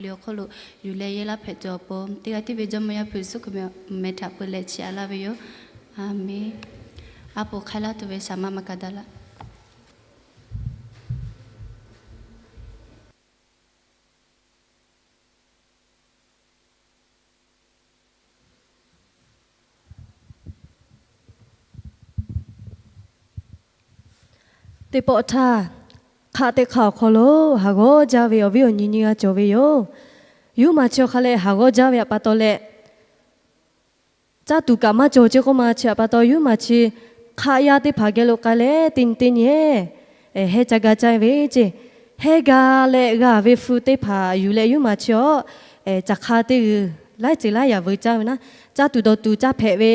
liꞈ awˬ hk'aw lo yuˬ leh yehˇ laˇ hpehꞈ tuˬ awˬ pon, teˇ g'aˇ tiˉ ve Jawˇmawˇ Yaˇ hpu Yeˍsuˆ Hkriꞈ meh htaꞈ peu leh chiˇ aꞈ laˇ ve yoˬ. A menˬ. A poˍ hk'ai laˇ tuˬ ve saˍ maˆ maˇ ka daꞈ laˇ. Teˇ pawˆ htaˇ, hk'aˆ teˇ hk'aˆ awˬ hk'aw lo haˍ g'awˇ jaˇ ve awˬ viˉ awˬ nyi nyiˇ g'aˇ cawˬ ve yoˬ. Yuˇ maˬ chi awˬ hk'a leh haˍ g'awˇ jaˇ ve htaꞈ pa taw leh, caˇ tuˬ kaꞈ maˇ cawˬ ce k'oˆ ma chi htaꞈ pa taw, yuˇ maˬ chi hk'aˆ yaˇ teˇ hpaˍ geh lo k'ai leh teˇ nyi teˇ nyi heh ca ga caˇ ve ceˇ. Heh ga leh g'a ve hpu teˇ hpaˍ yuˬ leh yuˇ maˬ chi awˬ caˬ hk'a teˇ g'uiˬ laiˉ ceuˬ laiˉ yaꞈ veuꞈ caˇ ve naˉ, caˇ tuˬ dawˬ tuˬ caˇ hpehꞈ ve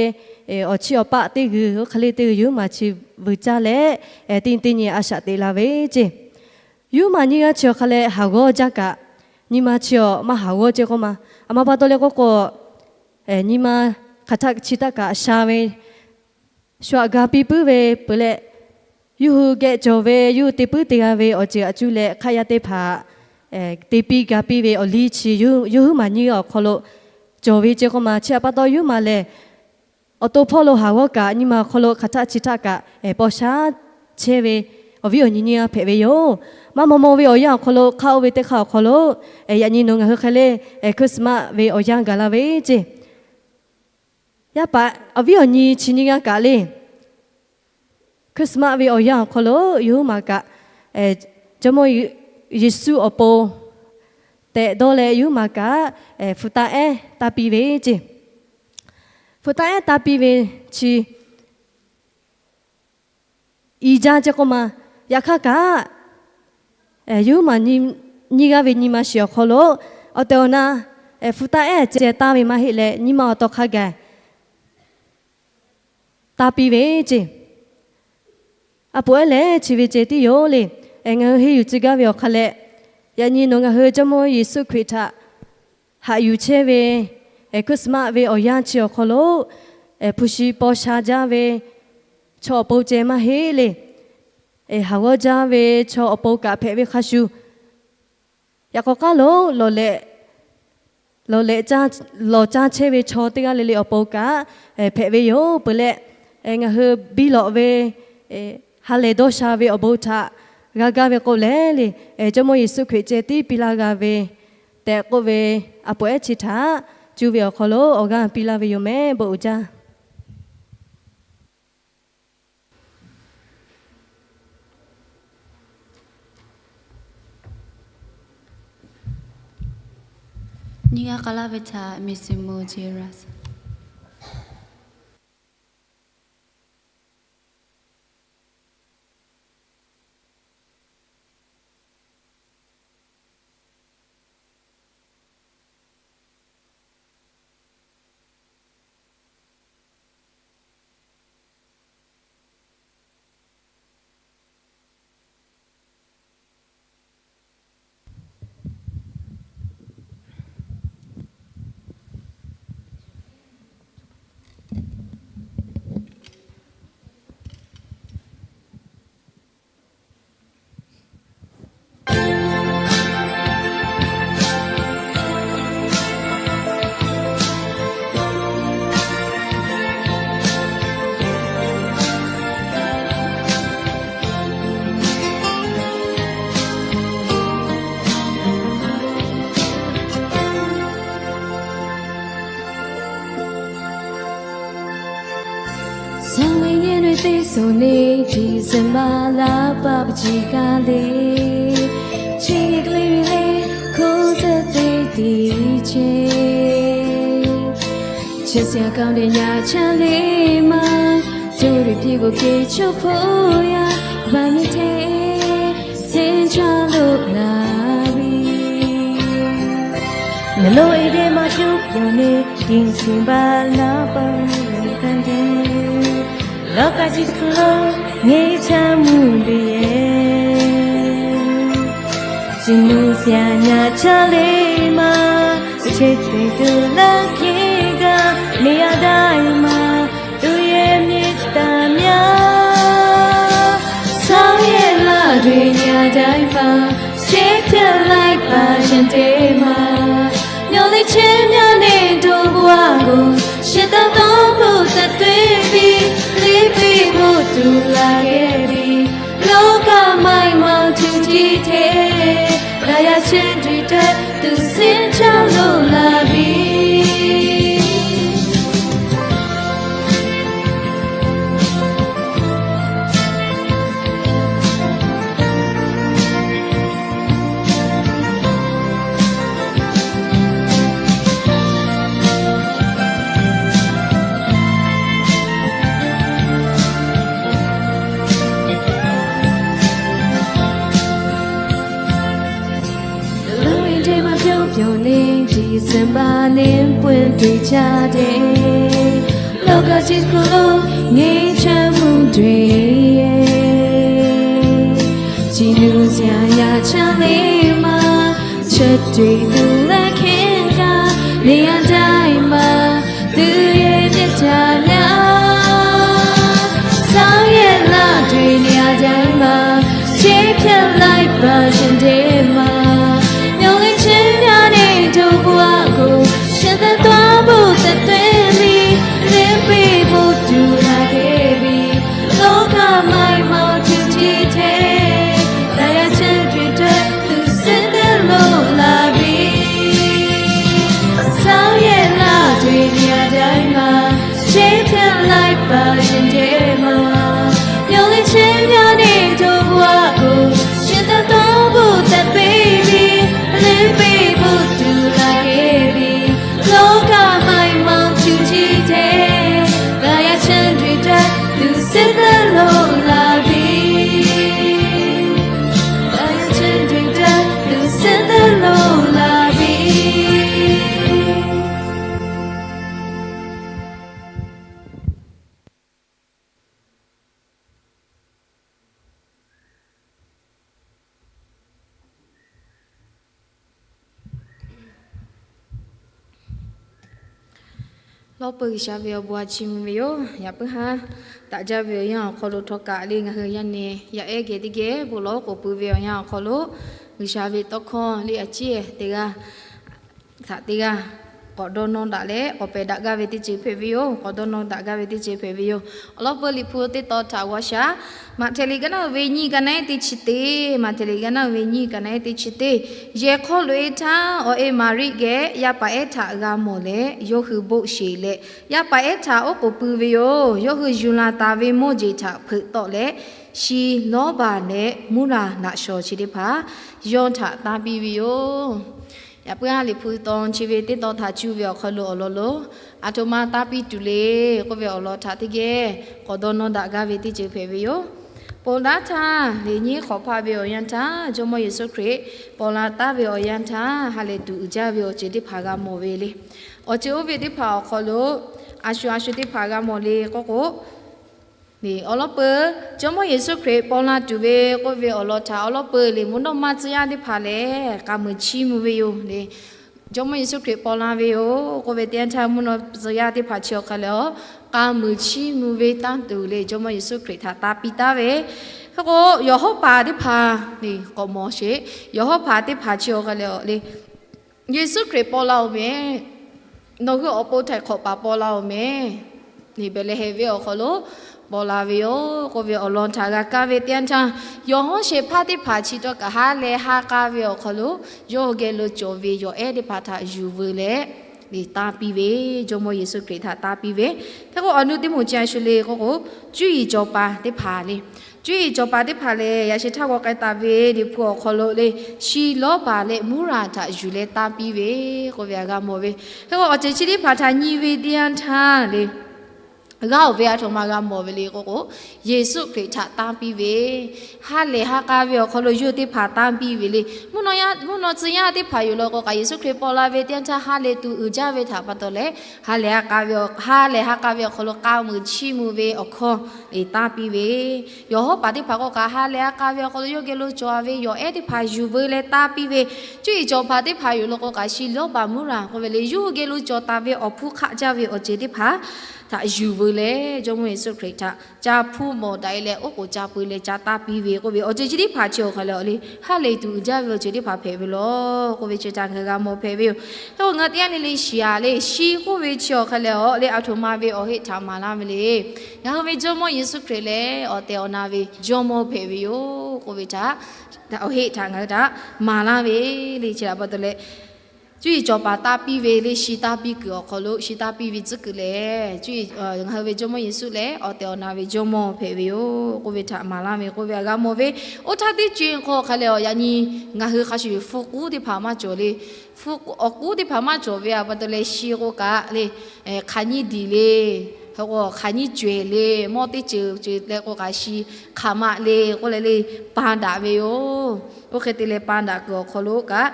awˬ chiˇ awˬ paˆ teˇ g'uiˬ, oˇ hk'e le teˇ g'uiˬ yuˇ maˬ chi veuꞈ caˇ leh, teˇ nyi teˇ nyi a shaꞈ teꞈ la ve ceˇ. Yuˇ maˬ nyiˇ g'aˇ chi awˬ hk'a leh haˍ g'awˇ jaˇ kaꞈ, nyi ma chi awˬ maˇ haˍ g'awˇ ce k'oˆ ma. A ma pa taw leh k'oˆ k'o, nyi ma hk'aˬ htaˆ chi htaˆ kaꞈ sha ve, shu aꞈ ga piˇ puiˉ ve peuˬ leh, yawˇ hui geh cawˬ ve yawˇ hui te puiˉ te g'a ve awˬ ceuˬ aꞈ cuˇ leh hk'aˆ yaˇ teˇ hpaˍ te piˇ ga piˇ ve awˬ liˇ chi yawˇ hui maˬ nyiˇ g'aˇ awˬ hk'aw lo cawˬ ve ce k'oˆ ma. Chi htaꞈ pa taw yuˇ maˬ lehˬ, awˬ to hpawˇ lo haˍ g'awˇ kaꞈ nyi ma awˬ hk'aw lo hk'aˬ htaˆ chi htaˆ kaꞈ paw sha chehˇ ve awˬ viˉ awˬ nyi nyiˇ g'aˇ hpehꞈ ve yoˬ. Maˇ maw maw ve awˬ yanˇ awˬ hk'aw lo, hk'aˆ oˇ ve teˇ hk'aˆ awˬ hk'aw lo, yaꞈ nyi nawˬ ngaˬ hui hk'e le Christmas ve awˬ yanˇ gaˬ la ve ceˇ. Yaˇ paˍ awˬ viˉ awˬ nyi chi nyiˇ g'aˇ kaꞈ le, Christmas ve awˬ yanˇ awˬ hk'aw lo yawˇ hui maˬ kaꞈ Jawˇmawˇ Yeˍsuˆ awˬ pon tehꞈ dawˇ leh yawˇ hui maˬ kaꞈ hpu taˇ ehˉ taˇ piˇ ve ceˇ. Hpu taˇ ehˉ taˇ piˇ ve chi i jaˇ ce k'oˆ ma. Yaꞈ hk'aˇ kaꞈ, yawˇ hui maˬ nyiˇ g'aˇ ve nyi ma shiˍ awˬ hk'aw lo, awˬ tehˬ awˬ na hpu taˇ ehˉ ceh taˇ ve maˇ heˆ leh, nyi ma awˬ taw hk'a gaˬ taˇ piˇ ve ceˇ. A poˍ ehˉ lehˬ chi ve ceh tiˉ yoˬ le. Ngaˬ hui henˇ yuˬ tcuh gaˇ ve awˬ hk'a leh, yaꞈ nyi nawˬ ngaˬ hui Jawˇmawˇ Yeˍsuˆ Hkriꞈ htaꞈ haꞈ yuˬ chehˇ ve Christmas ve awˬ yanˇ chi awˬ hk'aw lo, hpu shi paw sha jaˇ ve chaw awˬ pon ceh maˇ heˆ le. Haˍ g'awˇ jaˇ ve chaw awˬ pon kaꞈ hpehꞈ ve hk'a shuˍ, yaꞈ k'aw k'aˉ lo lawˬ lehꞈ lawˬ lehꞈ, lawˬ caˇ chehˇ ve chaw teˇ g'aˇ le le awˬ pon kaꞈ hpehꞈ ve yoˬ. Peuˬ leh, ngaˬ hui biˇ lawꞈ ve ha lehˬ dawˇ sha ve awˬ bon htaꞈ g'a gaˇ ve k'o lehˬ le, Jawˇmawˇ Yeˍsuˆ Hkriꞈ ceh tiˉ piˇ laˇ g'a ve tehꞈ k'oˆ ve, a poˍ ehˉ chi htaꞈ cuˇ ve awˬ hk'aw lo awˬ g'aˇ piˇ laˇ ve yoˬ mehˍ. Bon uiˍ jaˇ. Nyiˇ g'aˇ k'a laˇ ve htaꞈ miˬ suˍ mo ce ra. Saˍ ve nyi nui teˇ suˍ neˇ December laˇ paˆ chi kaˇ le, chi k'ai ve le, hk'oˆ tcuhˉ teˇ tiˉ ce. Chi siˍ kaoˇ le nyaˇ chaˇ le maˇ, co riˍ piˇ k'o ke chaw hpoˆ yaˇ, baˬ nyi hteˇ, seˍ chaˇ lo la ve. Naˬ lo e deˇ maˇ cuˇ pyaw neˇ, December laˇ paˆ ve kanˉ te, lawˇ kaꞈ chi hk'e lo nyi chaˇ mvuh ve yehˬ. Chi mvuh siˍ nyaˇ chaˇ le maˇ, cheˇ te tuˬ laˇ hkiˇ gaˇ, neˇ yaˇ daiˇ maˇ, tuˬ yehˬ miˬ taˍ myaˇ. Saˍ yehˬ laˇ tuˬ nyaˇ daiˇ maˇ, cheˇ htaˇ laiˉ paˍ shanˍ te maˇ. လၢအချမ်းမြောက်တဲ့ ဒို့ဘဝကို ရှင်သန်သော ဘုသက်သွင်းပြီး လမ်းပြဖို့ သူလာခဲ့ပြီ။ လောကမိုက်မောင် ထူကြီးထဲ သာယာချမ်းတွေအတွက် သူစင်ချလို့လာပြီ။ လူတွေထဲမှာ ပျော်ပျော်လေး ဒီဇင်ဘာနေ့ ပွင့်တွေ့ကြတဲ့ လောကကြီးတစ်ခုလုံး ငြိမ်းချမ်းမှုတွေရဲ့ ကြည်နူးစရာ ညချမ်းလေးမှာ ချစ်တွေ့သူ လက်ခံက နေရာတိုင်းမှာ သူ့ရဲ့မေတ္တာများ ဆောင်ရွက်လာတွေ့ နေရာတိုင်းမှာ ချစ်ဖြတ်လိုက်ပါ ရှင်ထဲမှာ မျှော်လင့်ခြင်းများနဲ့ တို့ဘဝကို ရှင်သန်သွားဖို့ သက်သွင်းပြီး လမ်းပြဖို့ သူလာခဲ့ပြီ။ လောကမိုက်မောင် ထူကြီးထဲ သာယာချမ်းတွေအတွက် သူစင်သင့်လို့လာပြီ။ ဆောင်ရွက်လာတွေ့ နေရာတိုင်းမှာ ချစ်ဖြတ်လိုက်ပါ ရှင်ထဲမှာ မျှော်လင့်ခြင်းများနဲ့ တို့ဘဝကို ရှင်သန်သွားဖို့ သက်သွင်းပြီး လမ်းပြဖို့ သူလာခဲ့ပြီ။ လောကမိုက်မောင် ထူကြီးထဲ သာယာချမ်းတွေအတွက် သူစင်သင့်လို့လာပြီ။ သာယာချမ်းတွေအတွက် သူစင်သင့်လို့လာပြီ။ လီၤပၢၢ် G'uiˬsha ve awˬ bon a chi mvuh ve yoˬ. Yaꞈ puiˉ haˉ, daꞈ jaˇ ve awˬ yanˇ awˬ hk'aw lo htawˇ kaꞈ le, ngaˬ hui yaˇ nehˬ yaˇ ehˉ geh teˇ geh bon lawˉ k'oˍ pui ve awˬ yanˇ awˬ hk'aw lo, G'uiˬsha ve tawˇ hkawˇ le a ciˉ teˇ g'aˇ htaꞈ teˇ g'aˇ k'awꞈ dawˇ nawˇ daꞈ leh, k'awꞈ pehˬ daꞈ gaˇ ve teˇ ceuˬ hpehꞈ ve yoˬ. K'awꞈ dawˇ nawˇ daꞈ gaˇ ve teˇ ceuˬ hpehꞈ ve yoˬ. Awˬ lawn peuˬ Liꞈ hpu teˇ tawn htaꞈ g'aw shaˍ. Maꞈhtehˍ liꞈ ka naˉ uiˍ ve nyiˇ, ka naˉ ehˉ teˇ chi teˇ, Maꞈhtehˍ liꞈ ka naˉ uiˍ ve nyiˇ, ka naˉ ehˉ teˇ chi teˇ. Yehˬ hk'aw loꞈ-e htaˇ, awˬ e Maˍriˆ geh yaˇ paˍ ehˉ htaꞈ g'a mawˬ leh, yawˇ hui boˆ sheˍ leh, yaˇ paˍ ehˉ htaꞈ oˉ k'oˍ pui ve yoˬ. Yawˇ hui yuˬ laˬ taˍ ve mawˇ jeˬ htaꞈ hpeuꞈ tawˆ leh, shi, lawˇ baˬ leh mvuhˇ raˬ naꞈ shawˍ chi teˇ hpaˍ yawˇ htaꞈ tanˇ piˇ ve yoˬ. Yaꞈ puiˉ haˉ Liꞈ hpu tawn chi ve teˇ tawn htaꞈ cuˇ ve awˬ hk'aw lo awˬ lawn lo, aˬ htoꞈ ma tanˇ piˇ tuˬ le k'oˆ ve awˬ lawn htaꞈ teˇ geh k'awꞈ dawˇ nawˇ daꞈ gaˇ ve teˇ ceuˬ hpehꞈ ve yoˬ. Ponˬ laˇ htaˇ, liꞈ nyiˉ hk'awꞈ hpaˇ ve awˬ yanˇ htaˇ, Jawˇmawˇ Yeˍsuˆ Hkriꞈ paw la taˉ ve awˬ yanˇ htaˇ, ha lehˬ tuˬ uiˍ jaˇ ve awˬ ceuˬ teˇ hpaˍ g'a mawˬ ve le. Awˬ ceuˬ oˇ ve teˇ hpaˍ awˬ hk'aw lo, a shu a shu teˇ hpaˍ g'a mawˬ le k'oˆ k'o, awˬ lawn peuˬ Jawˇmawˇ Yeˍsuˆ Hkriꞈ paw la tuˬ ve k'oˆ ve awˬ lawn htaꞈ awˬ lawn peuˬ le, mvuhˇ naw ma tcuh yaˇ teˇ hpaˍ lehˬ k'a muiˬ chiˇ mvuh ve yoˬ le. Jawˇmawˇ Yeˍsuˆ Hkriꞈ paw la ve yoˬ k'oˆ ve teˇ yanˇ htaˇ, mvuhˇ naw ma tcuh yaˇ teˇ hpaˍ chi awˬ hk'aw lo k'a muiˬ chiˇ mvuh ve tanˇ tuˬ le, Jawˇmawˇ Yeˍsuˆ Hkriꞈ htaꞈ tanˇ piˇ taˉ ve. Hk'e k'o, yawˬ hawˉ paˍ teˇ hpaˍ le, k'awꞈ mawˬ sheˍ. Yawˬ hawˉ paˍ teˇ hpaˍ chi awˬ hk'aw lo le, Yeˍsuˆ Hkriꞈ paw la-oˬ mehˍ, nawˬ hui awˬ pon htaiˍ hk'awꞈ paˍ paw la-oˬ mehˍ, Behˍlehˍhehnˍ ve awˬ hk'aw lo paw la ve yoˬ k'oˆ ve awˬ lawn htaꞈ g'a kaˇ ve teˇ yanˇ htaˇ, yawˬ hawˉ shehˍ hpaˇ teˇ hpaˍ chi htawˇ kaꞈ ha lehˬ ha k'a ve awˬ hk'aw lo, yawˇ hui geh lo cawˬ ve yawˬ ehˉ teˇ hpaˍ htaꞈ yuˬ veu leh, le tanˇ piˇ ve, Jawˇmawˇ Yeˍsuˆ Hkriꞈ htaꞈ tanˇ piˇ ve. Hk'e k'o, awˬ nu teˇ moˍ chi a shu le k'oˆ k'o, cuˇ yiˍ cawˬ paˍ teˇ hpaˍ le. Cuˇ yiˍ cawˬ paˍ teˇ hpaˍ lehˬ, yaꞈ sheh htaˇ g'aw k'ai taˍ ve Liꞈ hpu awˬ hk'aw lo le, shi, lawˇ baˬ leh mvuhˇ raˬ htaꞈ yuˬ leh tanˇ piˇ ve k'oˆ ve htaꞈ g'a mawˬ ve. Hk'e k'o, awˬ ceuˬ chi teˇ hpaˍ htaꞈ nyi ve teˇ yanˇ htaˇ le, g'aˇ-oˬ ve a htoꞈ ma g'a mawˬ ve le k'oˆ k'o, Yeˍsuˆ Hkriꞈ htaꞈ tanˇ piˇ ve, ha lehˬ ha k'a ve awˬ hk'aw lo yawˇ teˇ hpaˍ tanˇ piˇ ve le. Mvuhˇ naw tcuh yaˇ teˇ hpaˍ yoˬ law k'o kaꞈ, Yeˍsuˆ Hkriꞈ paw la ve teˇ yanˇ htaˇ ha lehˬ tuˬ uiˍ jaˇ ve htaꞈ pa taw leh, ha lehˬ ha k'a ve, ha lehˬ ha k'a ve awˬ hk'aw lo k'a muiˬ chiˇ mvuh ve awˬ hkawˇ le tanˇ piˇ ve. Yawˬ hawˉ paˍ teˇ hpaˍ k'o kaꞈ ha lehˬ ha k'a ve awˬ hk'aw lo yawˇ geh lo cawˬ ve yawˬ ehˉ teˇ hpaˍ yuˬ veu leh tanˇ piˇ ve. Cuˇ yiˍ cawˬ paˍ teˇ hpaˍ yoˬ law k'o kaꞈ, shi, lawˇ baˬ mvuhˇ raˬ k'oˆ ve le, yawˇ hui geh lo cawˬ taˍ ve awˬ hpfuhˇ hk'aˆ jaˇ ve awˬ ceuˬ teˇ hpaˍ htaꞈ yuˬ veu leh, Jawˇmawˇ Yeˍsuˆ Hkriꞈ htaꞈ ca hpuˇ mawˬ daꞈ e leh, oˉ k'oˍ ca peu leh ca taˇ piˇ ve k'oˆ ve awˬ ceuˬ chi teˇ hpaˍ chi awˬ hk'aw lo le, ha lehˬ tuˬ uiˍ jaˇ ve awˬ ceuˬ teˇ hpaˍ hpehꞈ ve yoˬ k'oˆ ve chi htaꞈ ngaˬ hui g'a mawˬ hpehꞈ ve yoˬ. Hk'e k'o ngaˬ hui teˇ g'aˇ le le shiˍ a le, shi k'oˆ ve chi awˬ hk'aw lo le, aˬ htoꞈ ma ve awˬ heˆ htaꞈ maˍ laˇ ve le. Ngaˬ hui ve Jawˇmawˇ Yeˍsuˆ Hkriꞈ lehˬ, awˬ tehˬ awˬ na ve Jawˇmawˇ hpehꞈ ve yoˬ k'oˆ ve htaꞈ, awˬ heˆ htaꞈ ngaˬ hui htaꞈ maˍ laˇ ve le. Chi htaꞈ pa taw leh, cuˇ yiˍ cawˬ paˍ taˇ piˇ ve le, shi taˇ piˇ kuiˬ awˬ hk'aw lo, shi taˇ piˇ ve tcuhˉ kuiˬ lehˬ, cuˇ yiˍ ngaˬ hui ve Jawˇmawˇ Yeˍsuˆ lehˬ, awˬ tehˬ awˬ na ve Jawˇmawˇ hpehꞈ ve yoˬ k'oˆ ve htaꞈ maˍ laˇ ve k'oˆ ve htaꞈ g'a mawˬ ve. Oˇ htaˇ teˇ co-e hk'aw hk'a leh, yaꞈ nyi ngaˬ hui hk'a shuˍ shuˍ hpu k'uˉ teˇ hpaˍ maˇ cawˬ le. Hpu awˬ k'uˉ teˇ hpaˍ maˇ cawˬ ve htaꞈ pa taw leh, shi k'o kaꞈ le, hk'aˬ nyiˇ diˬ le, hk'e k'o hk'aˬ nyiˇ cawehˬ le, mawˇ teˇ ceuˬ ceuˬ leh k'o kaꞈ shi hk'aˬ ma le k'oˆ leh le, pa daꞈ ve yoˬ. Oˇ hk'e te leh pa daꞈ kuiˬ awˬ hk'aw lo kaꞈ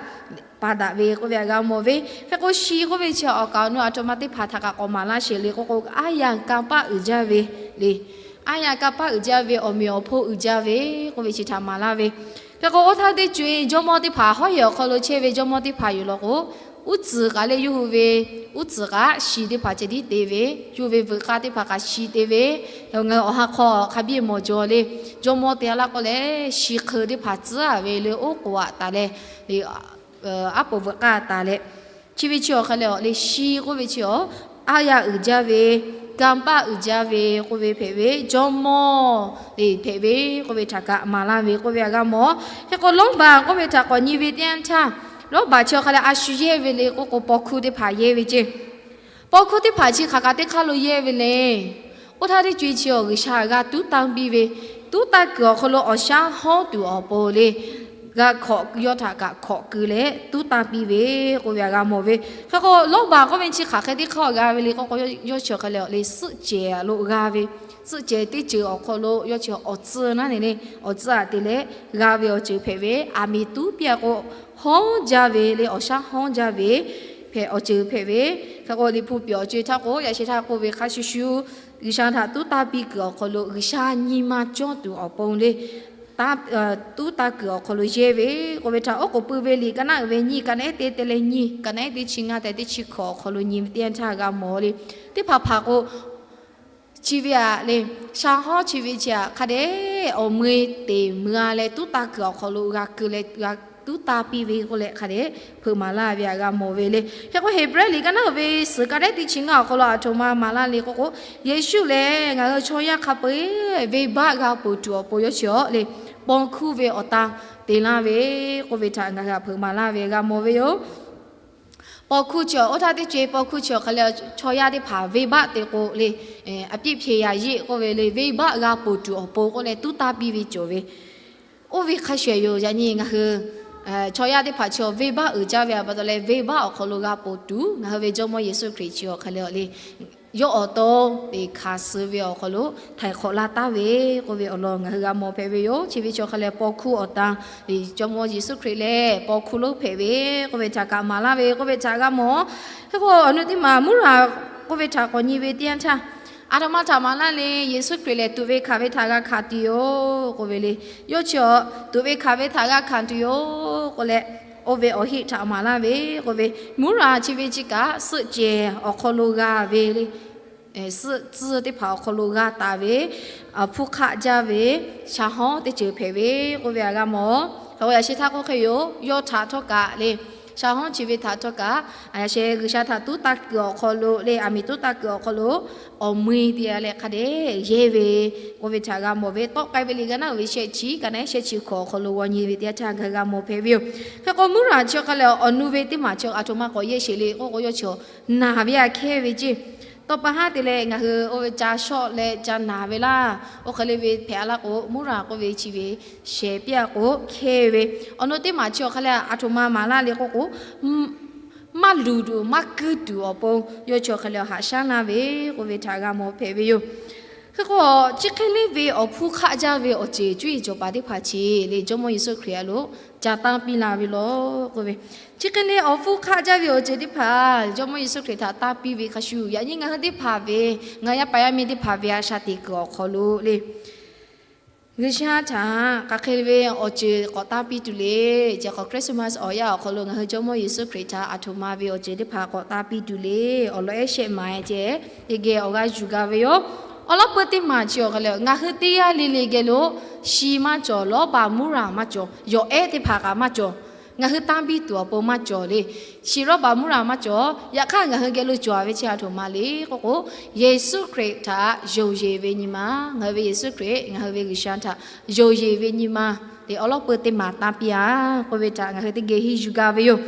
pa daꞈ ve k'oˆ ve htaꞈ g'a mawˬ ve. Hk'e k'o shi k'oˆ ve chi awˬ kaˍ awˬ nu aˬ htoꞈ ma teˇ hpaˍ htaꞈ kaꞈ k'awꞈ maˍ laˇ sheˍ le k'oˆ k'o, aˉ yaˇ kanˇ paˆ uiˍ jaˇ ve le. Aˉ yaˇ kanˇ paˆ uiˍ jaˇ ve, awˬ meꞈ awˬ hponˇ uiˍ jaˇ ve k'oˆ ve chi htaꞈ maˍ laˇ ve. Hk'e k'o oˇ htaˇ teˇ co-e jawˇmawˇ teˇ hpaˍ, hawˉ yehˬ awˬ hk'aw lo chehˇ ve jawˇmawˇ teˇ hpaˍ yoˬ law k'o, uˉ tcuhˍ kaꞈ le yawˇ hui ve, uˉ tcuhˍ kaꞈ shi teˇ hpaˍ ceh tiˉ te ve, yawˇ hui ve veuꞈ k'aˇ teˇ hpaˍ kaꞈ shi te ve, ngaˬ hui awˬ ha hk'aw hk'a biˇ mawˬ jaw le. Jawˇmawˇ te a laˇ k'oˆ leh, shi hk'eun teˇ hpaˍ tcuhˉ a ve le, oˉ k'oˍ aꞈ taˍ leh, aˉ poˍ veuꞈ k'aˇ taˍ leh, chi ve chi awˬ hk'aw leh awˬ le, shi k'oˆ ve chi awˬ, aˉ yaˇ uiˍ jaˇ ve, kanˇ paˆ uiˍ jaˇ ve k'oˆ ve hpehꞈ ve, jawˇmawˇ le hpehꞈ ve k'oˆ ve htaꞈ kaꞈ maˍ laˇ ve k'oˆ ve htaꞈ g'a mawˬ. Hk'e k'o lawˇbaˬ k'oˆ ve htaꞈ k'awꞈ nyi ve teˇ yanˇ htaˇ, lawˇbaˬ chi awˬ hk'aw leh a shu yehˇ ve le k'oˆ k'o, paw hkuˇ teˇ hpaˍ yehˇ ve ceˇ. Paw hkuˇ teˇ hpaˍ chi hk'aˬ kaꞈ teˇ hk'aˇ lo yehˇ ve le. Oˇ htaˇ teˇ co-e chi awˬ G'uiˬsha g'a tuˉ tanˇ piˇ ve, tuˉ tanˇ kuiˬ awˬ hk'aw lo awˬ shaˉ hawˉ tuˬ awˬ pon le, g'a hkawꞈ yawˇ htaꞈ kaꞈ hkawꞈ keu leh tuˉ tanˇ piˇ ve k'oˆ ve htaꞈ g'a mawˬ ve. Hk'e k'o lawˇbaˬ k'oˆ ve chi hk'aˬ hk'e teˇ hk'aˇ g'a ve le k'oˆ k'o, yawˇ chi awˬ hk'aw leh awˬ le suhˆ cehˬ lo g'a ve, suhˆ cehˬ teˇ ceuˬ awˬ hk'aw lo yawˇ chi awˬ tcuhˇ naˉ ne le, awˬ tcuhˇ aꞈ te leh g'a ve awˬ ceuˬ hpehꞈ ve, aˬ miˍ tuˉ piˇ a k'o, hawˉ jaˇ ve le, awˬ shaˉ hawˉ jaˇ ve hpehꞈ awˬ ceuˬ hpehꞈ ve. Hk'e k'o Liꞈ hpu piˍ awˬ co-e htaˇ k'o, yaꞈ sheh htaˇ k'oˆ ve hk'a shuˍ shuˍ, G'uiˬsha htaꞈ tuˉ tanˇ piˇ kuiˬ awˬ hk'aw lo G'uiˬsha nyi ma cawˇ tuˬ awˬ pon le, tuˉ tanˇ kuiˬ awˬ hk'aw lo yehˇ ve k'oˆ ve htaꞈ, oˉ k'oˍ pui ve liꞈ ka naˉ uiˍ ve nyiˇ, ka naˉ ehˉ teˇ te leh nyiˇ, ka naˉ ehˉ teˇ chi ngaˇ tehꞈ teˇ chi hkawꞈ awˬ hk'aw lo nyi ve teˇ yanˇ htaˇ g'a mawˬ le. Teˇ hpaˍ hpaˍ k'o, chi ve aꞈ le, shaˉ hawˉ chi ve chi aꞈ hk'a dehꞈ awˬ mui teꞈ mui a leh tuˉ tanˇ kuiˬ awˬ hk'aw lo g'a keu leh g'a tuˉ tanˇ piˇ ve k'oˆ leh hk'a dehꞈ hpeuꞈ maˍ laˇ ve htaꞈ g'a mawˬ ve le. Hk'e k'o Heˍbrehˇ liꞈ ka naˉ uiˍ ve suhˍ ka naˉ ehˉ teˇ chi ngaˇ awˬ hk'aw lo aˬ htoꞈ ma maˍ laˇ le k'oˆ k'o, Yeˍsuˆ lehˬ ngaˬ hui chaw yaˇ hk'a peu-eˬ venˇbaˆ g'a ponˬ tuˬ awˬ pon yawˇ chi awˬ le, paw hkuˇ ve awˬ tan te laˇ ve k'oˆ ve htaꞈ ngaˬ hui htaꞈ hpeuꞈ maˍ laˇ ve g'a mawˬ ve yoˬ. Paw hkuˇ chi awˬ, oˇ htaˇ teˇ co-e paw hkuˇ chi awˬ hk'aw leh chaw yaˇ teˇ hpaˍ venˇbaˆ te k'o le, အပြစ်ဖြေရာယဇ် k'oˆ ve le, venˇbaˆ g'a ponˬ tuˬ awˬ pon k'oˆ leh tuˉ tanˇ piˇ ve cawˬ ve. Oˇ ve hk'a shuˍ yoˬ. Yaꞈ nyi ngaˬ hui chaw yaˇ teˇ hpaˍ chi awˬ venˇbaˆ uiˍ jaˇ ve pa taw leh, venˇbaˆ awˬ hk'aw lo g'a ponˬ tuˬ ngaˬ hui ve Jawˇmawˇ Yeˍsuˆ Hkriꞈ chi awˬ hk'aw leh awˬ le, yawˇ awˬ to te hkanˍ suh ve awˬ hk'aw lo htaiˍ hk'awꞈ laˇ taˍ ve k'oˆ ve awˬ lawn ngaˬ hui g'a mawˬ hpehꞈ ve yoˬ. Chi ve chi awˬ hk'aw leh paw hkuˇ awˬ tan, Jawˇmawˇ Yeˍsuˆ Hkriꞈ lehˬ paw hkuˇ lonˉ hpehꞈ ve k'oˆ ve htaꞈ kaꞈ maˍ laˇ ve k'oˆ ve htaꞈ g'a mawˬ. Hk'e k'o awˬ nu teˇ maˬ muˇraˬ k'oˆ ve htaꞈ k'awꞈ nyi ve teˇ yanˇ htaˇ, aˬ htoꞈ ma htaꞈ maˍ laˇ le, Yeˍsuˆ Hkriꞈ lehˬ tuꞈ ve hkanˍ ve htaꞈ g'a hkanˍ tuˬ yoˬ k'oˆ ve le. Yawˇ chi awˬ tuꞈ ve hkanˍ ve htaꞈ g'a hkanˍ tuˬ yoˬ k'oˆ leh, oˇ ve awˬ heˆ htaꞈ maˍ laˇ ve k'oˆ ve, muˇraˬ chi ve chi kaꞈ suhˆ cehˬ awˬ hk'aw lo g'a ve le, suhˆ tcuhˇ teˇ hpaˍ awˬ hk'aw lo g'a taˍ ve, hpuˇ hk'aˆ jaˇ ve shaˉ hawˉ teˇ ceuˬ hpehꞈ ve k'oˆ ve htaꞈ g'a mawˬ. Hk'e k'o yaꞈ sheh htaˇ k'oˆ hk'e yoˬ, yawˇ htaꞈ htawˇ kaꞈ le, shaˉ hawˉ chi ve htaꞈ htawˇ kaꞈ, yaꞈ sheh G'uiˬsha htaꞈ tuˉ tanˇ kuiˬ awˬ hk'aw lo le, aˬ miˍ tuˉ tanˇ kuiˬ awˬ hk'aw lo awˬ mui te a leh hk'a dehꞈ yehˇ ve k'oˆ ve htaꞈ g'a mawˬ ve. Tawˆ k'ai ve liꞈ ka naˉ uiˍ ve shehˆ chi, ka naˉ ehˉ shehˆ chi hkawꞈ awˬ hk'aw lo g'aw nyi ve teˇ yanˇ htaˇ g'a mawˬ hpehꞈ ve yoˬ. Hk'e k'o muˇraˬ chi awˬ hk'aw leh awˬ nu ve teˇ maˬ chi aˬ htoꞈ ma k'awꞈ yehˇ sheˍ le k'oˆ k'o, yawˇ chi awˬ naˬ ve aꞈ hkehˇ ve ceˇ. Tawˇ pa haˉ te leh ngaˬ hui oˇ ve ca shawˆ leh ca naˬ ve laˇ. Oˇ hk'e le ve hpehꞈ a laˇ k'o, muˇraˬ k'oˆ ve chi ve shehˍ piˇ a k'o hkehˇ ve. Awˬ nu teˇ maˬ chi awˬ hk'aw leh aˬ htoꞈ ma maˍ laˇ le k'oˆ k'o, maˇ luˬ tuˬ maˇ kuiˇ tuˬ awˬ pon yawˇ chi awˬ hk'aw leh haꞈ shaˉ laˇ ve k'oˆ ve htaꞈ g'a mawˬ hpehꞈ ve yoˬ. Hk'e k'o, chi hk'e le ve awˬ hpuˇ hk'aˆ jaˇ ve awˬ ceuˬ cuˇ yiˍ cawˬ paˍ teˇ hpaˍ chi le Jawˇmawˇ Yeˍsuˆ Hkriꞈ a lo ca tanˇ piˇ la ve law k'oˆ ve, chi hk'e le awˬ hpuˇ hk'aˆ jaˇ ve awˬ ceuˬ teˇ hpaˍ Jawˇmawˇ Yeˍsuˆ Hkriꞈ htaꞈ tanˇ piˇ ve hk'a shuˍ, yaꞈ nyi ngaˬ hui teˇ hpaˍ ve, ngaˬ yaˇ paˍ yaˇ miˇ teˇ hpaˍ ve a shaꞈ teꞈ kuiˬ awˬ hk'aw lo le G'uiˬsha htaꞈ hk'aˬ hk'e ve awˬ ceuˬ k'awꞈ tanˇ piˇ tuˬ le. Chi hk'awꞈ Christmas awˬ yanˇ awˬ hk'aw lo ngaˬ hui Jawˇmawˇ Yeˍsuˆ Hkriꞈ htaꞈ aˬ htoꞈ ma ve awˬ ceuˬ teˇ hpaˍ k'awꞈ tanˇ piˇ tuˬ le. Awˬ lawn ehˉ shehˆ maˍ ceh teˇ geh awˬ g'aˇ yuˬ gaˇ ve yoˬ. Awˬ lawn peuˇ teˇ maˬ chi awˬ hk'aˬ lehˬ, ngaˬ hui teˇ g'aˇ le le geh lo shi maˇ cawˬ, lawˇ baˬ muˇraˬ maˇ cawˬ, yawˬ ehˉ teˇ hpaˍ kaꞈ maˇ cawˬ. Ngaˬ hui tanˇ piˇ tuˬ awˬ pon maˇ cawˬ le. Shi lawˇ baˬ muˇraˬ maˇ cawˬ. Yaꞈ hk'aˇ ngaˬ hui geh lo cawˬ ve chi aˬ htoꞈ ma le k'oˆ k'o, Yeˍsuˆ Hkriꞈ htaꞈ yonˍ yeˬ ve nyi ma, ngaˬ hui ve Yeˍsuˆ Hkriꞈ, ngaˬ hui ve G'uiˬsha htaꞈ yonˍ yeˬ ve nyi ma, te awˬ lawn peuˇ teˇ maˬ tanˇ piˇ a k'oˆ ve htaꞈ ngaˬ hui teˇ geh henˇ yuˬ gaˇ ve yoˬ.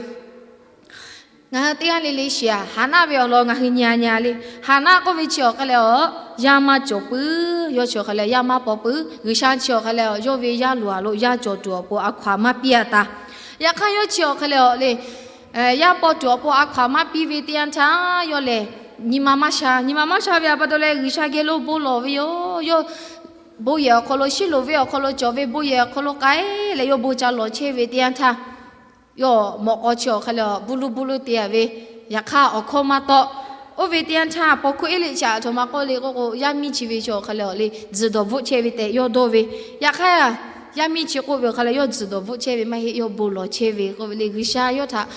Ngaˬ hui teˇ g'aˇ le le shiˍ a, Haˍnaˆ ve awˬ lawn ngaˬ hui nyi a nyi a le. Haˍnaˆ k'oˆ ve chi awˬ hk'aˬ lehˬ, yaˇ maˇ cawˬ puiˉ. Yawˇ chi awˬ hk'aˬ lehˬ, yaˇ maˇ paw puiˉ. G'uiˬsha chi awˬ hk'aˬ lehˬ, yawˇ ve yaˇ loꞈ a lo yaˇ cawˬ tuˬ awˬ pon a hkaw aˬ maˇ piˇ a taˍ. Yaꞈ hk'aˇ yawˇ chi awˬ hk'aˬ lehˬ le, yaˇ paw tuˬ awˬ pon a hkaw aˬ maˇ piˇ ve teˇ yanˇ htaˇ, yawˇ lehˬ nyi ma maˇ sha. Nyi ma maˇ sha ve a pa taw leh, G'uiˬsha geh lo bon lawˬ ve yoˬ. Yawˇ bon yehˬ awˬ hk'aw lo, shiˉ loˍ ve awˬ hk'aw lo cawˬ ve bon yehˬ awˬ hk'aw lo k'ai leh yawˇ bon ca lawˬ chehˇ ve teˇ yanˇ htaˇ, yawˇ mawꞈ k'aw chi awˬ hk'aˬ lehˬ, buˇ luˇ buˇ luˇ te a ve, yaꞈ hk'aˇ awˬ hkawˇ maˇ tawˆ. Oˇ ve teˇ yanˇ htaˇ, paw hkuˇ eˉ liꞈ chi aˬ htoꞈ ma k'oˆ le k'oˆ k'o, yaˇ miˇ chi ve chi awˬ hk'aˬ lehˬ le, tzuhˬ dawˬ bvuhˆ chehˇ ve tehꞈ yawˇ dawˇ ve. Yaꞈ hk'aˇ, yaˇ miˇ chi k'oˆ ve awˬ hk'aˬ lehˬ, yawˇ tzuhˬ dawˬ bvuhˆ chehˇ ve maˇ heˆ, yawˇ bon lawˬ chehˇ ve k'oˆ ve le. G'uiˬsha yawˇ htaꞈ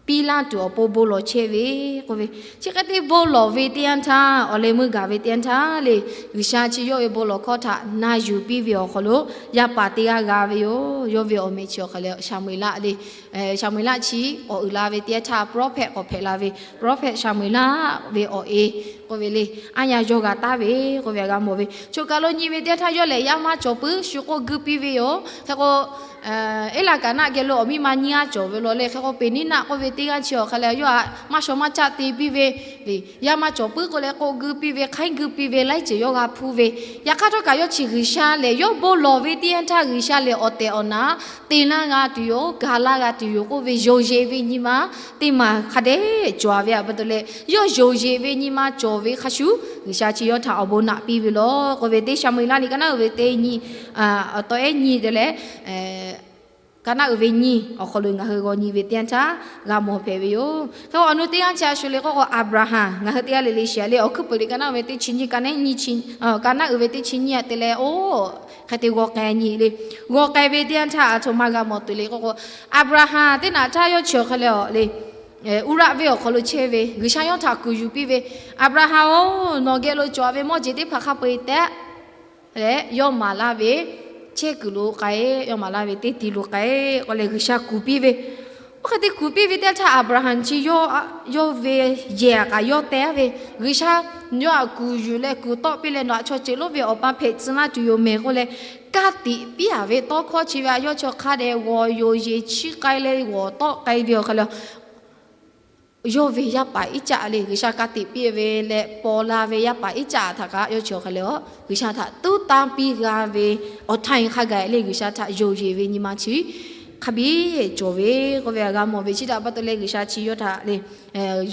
piˇ laˇ tuˬ awˬ pon bon lawˬ chehˇ ve k'oˆ ve, chi hk'e te bon lawˬ ve teˇ yanˇ htaˇ, awˬ leh meuˇ gaˬ ve teˇ yanˇ htaˇ le, G'uiˬsha chi yawˇ ve bon lawˬ hkawˇ htaꞈ na yuˬ piˇ ve awˬ hk'aw lo, yaˇ paˍ teˇ g'aˇ g'a ve yoˬ. Yawˇ ve awˬ meh chi awˬ hk'aˬ lehˬ, Saˍmo-eˍlaˆ le. Saˍmo-eˍlaˆ chi awˬ uiˍ la ve teˇ yanˇ htaˇ, prophet k'awꞈ hpehꞈ la ve, prophet Saˍmo-eˍlaˆ ve awˬ e k'oˆ ve le. Aˉ yaˇ yawˇ g'a taˍ ve k'oˆ ve g'a mawˬ ve. Choˬ kaˬ lo nyi ve teˇ yanˇ htaˇ, yawˇ lehˬ yaˇ maˇ cawˬ puiˉ, shu k'oˆ guˇ piˇ ve yoˬ. Hk'e k'o, Eˇlaˍkaˍnaˆ geh lo awˬ miˇ ma nyiˇ g'aˇ cawˬ ve law le. Hk'e k'o, Peˍniˉnaˆ k'oˆ ve teˇ g'aˇ chi awˬ hk'aˬ lehˬ, yawˇ htaꞈ maˇ shaw maˇ caˆ te piˇ ve, yaˇ maˇ cawˬ puiˉ k'oˆ leh k'oˆ guˇ piˇ ve, hk'aiˉ guˇ piˇ ve, laiˉ ceuˬ yawˇ g'a hpuˇ ve. Yaꞈ hk'aˇ htawˇ kaꞈ yawˇ chi G'uiˬsha lehˬ, yawˇ bon lawˬ ve teˇ yanˇ htaˇ G'uiˬsha lehˬ awˬ tehˬ awˬ na te laˇ g'a tuˬ yoˬ, ga laˇ g'a tuˬ yoˬ k'oˆ ve yonˍ yeˬ ve nyi ma teˇ maˬ hk'a dehꞈ cawˬ a ve a pa taw leh, yawˇ yonˍ yeˬ ve nyi ma cawˬ ve hk'a shuˍ, G'uiˬsha chi yawˇ htaꞈ awˬ bon naꞈ piˇ ve law k'oˆ ve, teˇ Saˍmo-eˍlaˆ liꞈ ka naˆ uiˍ ve teˇ nyi, awˬ taw ehˉ nyi te leh, ka naˆ uiˍ ve nyi awˬ hk'aw lo ngaˬ hui g'aw nyi ve teˇ yanˇ htaˇ g'a mawˬ hpehꞈ ve yoˬ. Hk'e k'o, awˬ nu teˇ yanˇ chi a shu le k'oˆ k'o, Aˍbraˍhanˍ ngaˬ hui teˇ g'aˇ le le shiˍ a le. Awˬ hkuiˉ puiˍ liꞈ ka naˆ uiˍ ve teˇ chi nyi, ka naˆ uiˍ ve teˇ chi nyi a te leh, oˇ hk'e te g'aw k'ai nyi le. G'aw k'ai ve teˇ yanˇ htaˇ aˬ htoꞈ ma g'a mawˬ tuˬ le k'oˆ k'o, Aˍbraˍhanˍ teˇ naꞈ htaˇ yawˇ chi awˬ hk'aˬ lehˬ le, Uraˆ venˇ awˬ hk'aw lo chehˇ ve, G'uiˬsha yawˇ htaꞈ kuˬ yuˬ piˇ ve, Aˍbraˍhanˍ-oˬ, nawˬ geh lo cawˬ ve mawˇ jeˬ teˇ hpaˍ hk'a peu-eˬ tehꞈ leh, yawˇ maˍ laˇ ve chehˇ kuiˬ lo k'ai, yawˇ maˍ laˇ ve teˇ ti lo k'ai k'oˆ leh G'uiˬsha kuˬ piˇ ve. Oˇ hk'e te kuˬ piˇ ve teˇ yanˇ htaˇ, Aˍbraˍhanˍ chi yawˇ ve yehˬ kaꞈ yawˇ teh ve, G'uiˬsha yawˇ htaꞈ kuˬ yuˬ leh kuˬ tawˆ piˇ leh, nawˬ htaꞈ chaw ceuˬ lonˉ ve awˬ pa hpehꞈ tcuh laˇ tuˬ yoˬ mehˬ k'oˆ leh, ka tiꞈ piˇ a ve tawˇ hkawˇ chi ve a yawˇ chi awˬ hk'a dehꞈ g'awˬ yoˬ yeˬ chiˇ k'ai leh g'awˬ tawˆ k'ai ve awˬ hk'aˬ lehˬ, yawˇ ve yaˇ paˍ Iˉcaˆ le G'uiˬsha ka tiꞈ piˇ ve leh paw la ve yaˇ paˍ Iˉcaˆ htaꞈ kaꞈ yawˇ chi awˬ hk'aˬ lehˬ, G'uiˬsha htaꞈ tuˉ tanˇ piˇ g'a ve awˬ htaˇ hk'a gaˬ le G'uiˬsha htaꞈ yonˍ yeˬ ve nyi ma chi hk'a biˇ cawˬ ve k'oˆ ve a g'a mawˬ ve. Chi htaꞈ pa taw leh G'uiˬsha chi yawˇ htaꞈ le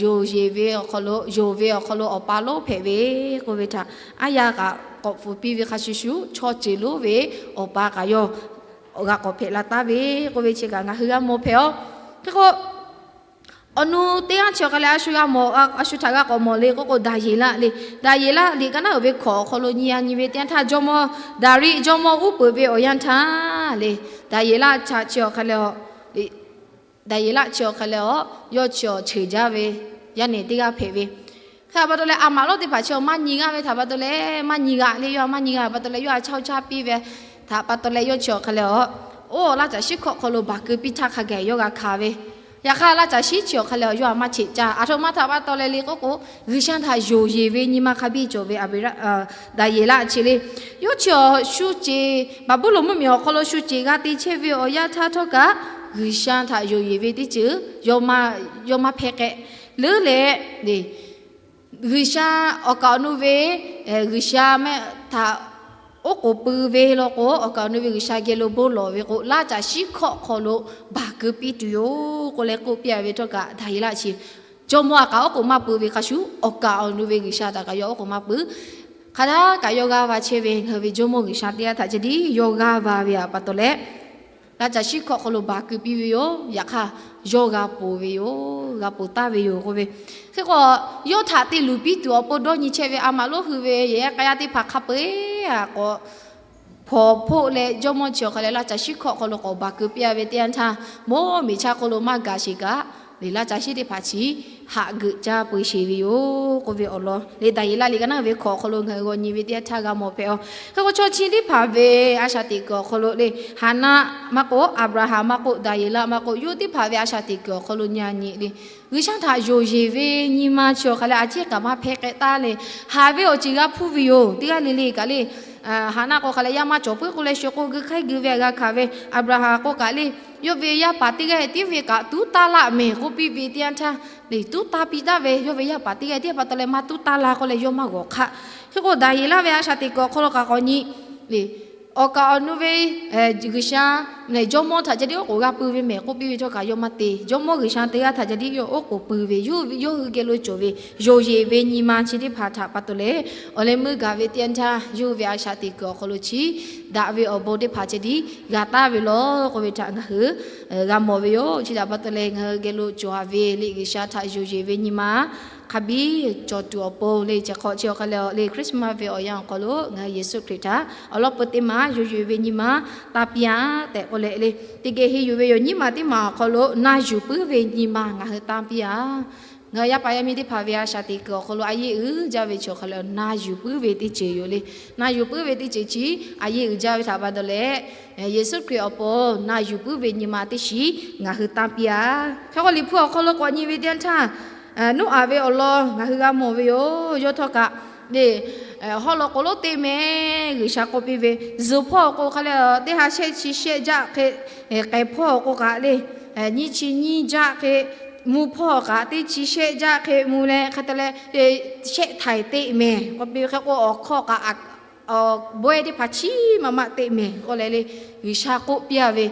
yonˍ yeˬ ve awˬ hk'aw lo, yonˍ ve awˬ hk'aw lo awˬ pa lonˉ hpehꞈ ve k'oˆ ve htaꞈ aˉ yaˇ kaꞈ k'awꞈ pfuhˍ piˇ ve hk'a shuˍ shuˍ, chaw ceuˬ lonˉ ve awˬ pa kaꞈ yawˇ g'a k'awꞈ hpehꞈ la taˍ ve k'oˆ ve chi kaꞈ ngaˬ hui g'a mawˬ hpehꞈ-oˬ. Hk'e k'o, awˬ nu teˇ g'aˇ chi awˬ hk'aˬ lehˬ, a shu g'a mawˬ, a shu htaꞈ g'a k'awꞈ mawˬ le k'oˆ k'o, Daˍyeˍlaˆ le. Daˍyeˍlaˆ liꞈ ka naˆ uiˍ ve hkawꞈ awˬ hk'aw lo nyi a nyi ve teˇ yanˇ htaˇ, jawˇmawˇ Daˍriˆ jawˇmawˇ uˉ peunˍ ve awˬ yanˇ htaˇ le, Daˍyeˍlaˆ chaꞈ chi awˬ hk'aˬ lehˬ, Daˍyeˍlaˆ chi awˬ hk'aˬ lehˬ, yawˇ chi awˬ ceuˬ jaˇ ve yaˇ nehˬ teˇ g'aˇ hpehꞈ ve. Hk'e a pa taw leh, a maꞈ lonˉ teˇ hpaˍ chi awˬ maˇ nyi g'aˇ ve htaꞈ pa taw leh, maˇ nyi g'a le, yawˇ a maˇ nyi g'a pa taw leh, yawˇ a chaˇ chaˇ piˇ ve htaꞈ pa taw leh, yawˇ chi awˬ hk'aˬ lehˬ, oˇ laˇ caˬ shiˉ hkawˆ hk'aw lo baˬ keu piˇ htaˇ hk'a gaˬ yawˇ g'a hkanˍ ve. Yaꞈ hk'aˇ, laˇ caˬ shiˉ chi awˬ hk'aˬ lehˬ, yawˇ a maˇ cheꞈ caˇ. Aˬ htoꞈ ma htaꞈ pa taw leh le k'oˆ k'o, G'uiˬsha htaꞈ yonˍ yeˬ ve nyi ma hk'a biˇ cawˬ ve Daˍyeˍlaˆ chi le. Yawˇ chi awˬ shu ceˬ, Baˍbuˍlonˍ mvuhˇmiˬ awˬ hk'aw lo shu ceˬ g'a te chehˇ ve awˬ yanˇ htaˇ htawˇ kaꞈ, G'uiˬsha htaꞈ yonˍ yeˬ ve teˇ ceuˬ yawˇ maˇ hpehˇ k'ehꞈ leuˉ leh, G'uiˬsha awˬ kaˍ awˬ nu ve, G'uiˬsha mehˆ htaꞈ oˉ k'oˍ pui ve law k'o, awˬ kaˍ awˬ nu ve G'uiˬsha geh lo bon lawˬ ve k'o, laˇ caˬ shiˉ hkawˆ hk'aw lo baˬ keu piˇ tuˬ yoˬ k'oˆ leh k'oˆ piˇ a ve htawˇ kaꞈ, Daˍyeˍlaˆ chi jawˇmawˇ a kaꞈ oˉ k'oˍ maˇ pui ve hk'a shuˍ, awˬ kaˍ awˬ nu ve G'uiˬsha htaꞈ kaꞈ yawˇ oˉ k'oˍ maˇ pui. Hk'a daꞈ kaꞈ yawˇ g'aˇ va chehˇ ve, ngaˬ hui ve jawˇmawˇ G'uiˬsha teˇ g'aˇ htaꞈ ceh tiˉ yawˇ g'aˇ va ve a pa taw leh, laˇ caˬ shiˉ hkawˆ hk'aw lo baˬ keu piˇ ve yoˬ. Yaꞈ hk'aˇ, yawˇ g'a ponˬ ve yoˬ, g'a ponˬ taˍ ve yoˬ k'oˆ ve. Hk'e k'o, yawˇ htaꞈ te luˬ piˇ tuˬ awˬ pon dawˇ nyi chehˇ ve a maꞈ lonˉ hui ve yehˬ k'ai yaˇ teˇ hpaˍ hk'a peu-eˬ a k'awꞈ hpawˇ hpoˆ leh jawˇmawˇ chi awˬ hk'aw leh laˇ caˬ shiˉ hkawˇ awˬ hk'aw lo k'awꞈ baˬ keu piˇ a ve teˇ yanˇ htaˇ, mawˇ miˬ chaˇ hk'oˆ lo maˇ gaˬ sheˍ kaꞈ, leh laˇ caˬ shiˉ teˇ hpaˍ chi haꞈ geuꞈ caˇ peu sheˍ ve yoˬ k'oˆ ve awˬ lawn leh, Daˍyeˍlaˆ liꞈ ka naˉ ve hkawꞈ awˬ hk'aw lo ngaˬ hui g'aw nyi ve teˇ yanˇ htaˇ g'a mawˬ hpehꞈ a. Hk'e k'o, chaw chi teˇ hpaˍ ve a shaꞈ teꞈ kuiˬ awˬ hk'aw lo leh, Haˍnaˆ maˇ k'oˆ, Aˍbraˍhanˍ maˇ k'oˆ, Daˍyeˍlaˆ maˇ k'oˆ, yawˇ teˇ hpaˍ ve a shaꞈ teꞈ kuiˬ awˬ hk'aw lo nyi a nyi le, G'uiˬsha htaꞈ yonˍ yeˬ ve nyi ma chi awˬ hk'aw leh a ciˉ kaꞈ maˇ hpehˇ k'ai taˉ leh, haˍ ve awˬ ceuˬ g'a hpuˇ ve yoˬ. Teˇ g'aˇ le le kaꞈ le, Haˍnaˆ k'o hk'aˬ leh yaˇ maˇ cawˬ puiˉ k'o leh, shu k'o geu hk'aiˉ geu ve a g'a hkanˍ ve, Aˍbraˍhanˍ k'o kaꞈ le, yawˇ ve yaˇ paˍ teˇ g'aˇ tiˉ ve kaꞈ tuˉ taˇ laˇ mehˍ k'oˆ piˇ ve teˇ yanˇ htaˇ, le tuˉ taˇ piˇ taˍ ve, yawˇ ve yaˇ paˍ teˇ g'aˇ tiˉ pa taw leh maˇ tuˉ taˇ la k'o leh yawˇ maˇ g'awˬ hk'aˆ. Hk'e k'o, Daˍyeˍlaˆ ve a shaꞈ teꞈ kuiˬ awˬ hk'aw lo kaꞈ k'awꞈ nyi le, awˬ kaˍ awˬ nu ve G'uiˬsha lehˬ jawˇmawˇ htaꞈ ca tiˉ oˉ k'oˍ g'a pui ve mehˍ k'oˆ piˇ ve htawˇ kaꞈ yawˇ maˇ te. Jawˇmawˇ G'uiˬsha teˇ g'aˇ htaꞈ ca tiˉ yawˇ oˉ k'oˍ pui ve, yawˇ hui geh lo cawˬ ve yonˍ yeˬ ve nyi ma chi teˇ hpaˍ htaꞈ pa taw leh, awˬ leh meuˇ gaˬ ve teˇ yanˇ htaˇ yawˇ hui ve a shaꞈ teꞈ kuiˬ awˬ hk'aw lo chi daꞈ ve awˬ bon teˇ hpaˍ ceh tiˉ g'a taˍ ve lawˬ k'oˆ ve htaꞈ ngaˬ hui g'a mawˬ ve yoˬ. Chi htaꞈ pa taw leh ngaˬ hui geh lo cawˬ a ve le, G'uiˬsha htaꞈ yonˍ yeˬ ve nyi ma hk'a biˇ cawˬ tuˬ awˬ pon le, chi hk'awꞈ chi awˬ hk'aw leh le, Christmas ve awˬ yanˇ awˬ hk'aw lo ngaˬ hui Yeˍsuˆ Hkriꞈ htaꞈ awˬ lawn peu teˇ maˬ yonˍ yeˬ ve nyi ma taˇ piˇ a tehꞈ k'oˆ leh le, teˇ geh henˇ yuˬ ve yoˬ. Nyiˇ maˬ teˇ maˬ awˬ hk'aw lo na yuˬ puiˉ ve nyi ma ngaˬ hui taˇ piˇ a. Ngaˬ hui yaˇ paˍ yaˇ miˇ teˇ hpaˍ ve a shaꞈ teꞈ kuiˬ awˬ hk'aw lo a yeˇ uiˍ jaˇ ve chi awˬ hk'aw lo na yuˬ puiˉ ve teˇ ceuˬ yoˬ le. Na yuˬ puiˉ ve teˇ ceuˬ chi a yeˇ uiˍ jaˇ ve htaꞈ pa taw leh, Yeˍsuˆ Hkriꞈ awˬ pon na yuˬ puiˉ ve nyi ma teˇ shiˍ ngaˬ hui taˇ piˇ a. Hk'e k'o, Liꞈ hpu awˬ hk'aw lo k'awꞈ nyi ve teˇ yanˇ htaˇ, Noˉaꞈ ve awˬ lawn ngaˬ hui g'a mawˬ ve yoˬ. Yawˇ htawˇ kaꞈ le, haw loꞈ k'oˍ lonˉ teˇ meh G'uiˬsha k'oˆ piˇ ve, zuhˬ hpawˇ awˬ k'o hk'a le, teˇ ha shehˆ chi shehˆ jaˆ hk'e k'ehˬ hpawˇ awˬ k'o kaꞈ le, nyiˇ chi nyiˇ jaˆ hk'e mvuh hpawˇ kaꞈ teˇ chi shehˆ jaˆ hk'e mvuh leh hk'e te leh, shehˆ htaiˍ teˇ meh k'oˆ piˇ ve. Hk'e k'o, awˬ hkawˇ kaꞈ bawehˇ teˇ hpaˍ chiˉ ma maˆ teˇ meh k'oˆ leh le, G'uiˬsha k'oˆ piˇ a ve,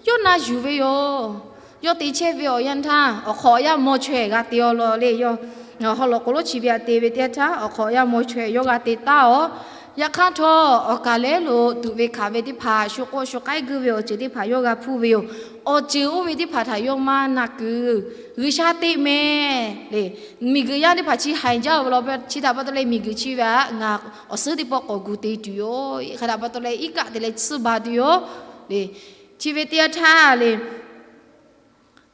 yawˇ na yuˬ ve yoˬ. Yawˇ te chehˇ ve awˬ yanˇ htaˇ awˬ hk'awꞈ awˬ yanˇ maw chaweh g'a te aw law le. Yawˇ haw loꞈ k'oˍ lonˉ chi ve a te ve teˇ yanˇ htaˇ awˬ hk'awꞈ awˬ yanˇ maw chaweh yawˇ g'a te taˉ aw. Yaꞈ hk'aˇ htawˇ, awˬ kaˍ lehˉ lo tuꞈ ve hkanˍ ve teˇ hpaˍ, shu k'oˆ shu k'aiˉ guˇ ve awˬ ceuˬ teˇ hpaˍ yawˇ g'a hpuˇ ve yoˬ. Awˬ ceuˬ oˇ ve teˇ hpaˍ htaꞈ yawˇ maˇ na kuiˬ. G'uiˬsha teˇ meh le, miˬguiˬ yaˇ teˇ hpaˍ chi haiˬ jaˇ ve law. Chi htaꞈ pa taw leh miˬguiˬ chi ve htaꞈ ngaˬ awˬ suhˉ teˇ pawˆ k'awꞈ gu te tuˬ yoˬ. Hk'e htaꞈ pa taw leh iˉ kaˆ te leh tsuhˇ ba tuˬ yoˬ le. Chi ve teˇ yanˇ htaˇ le,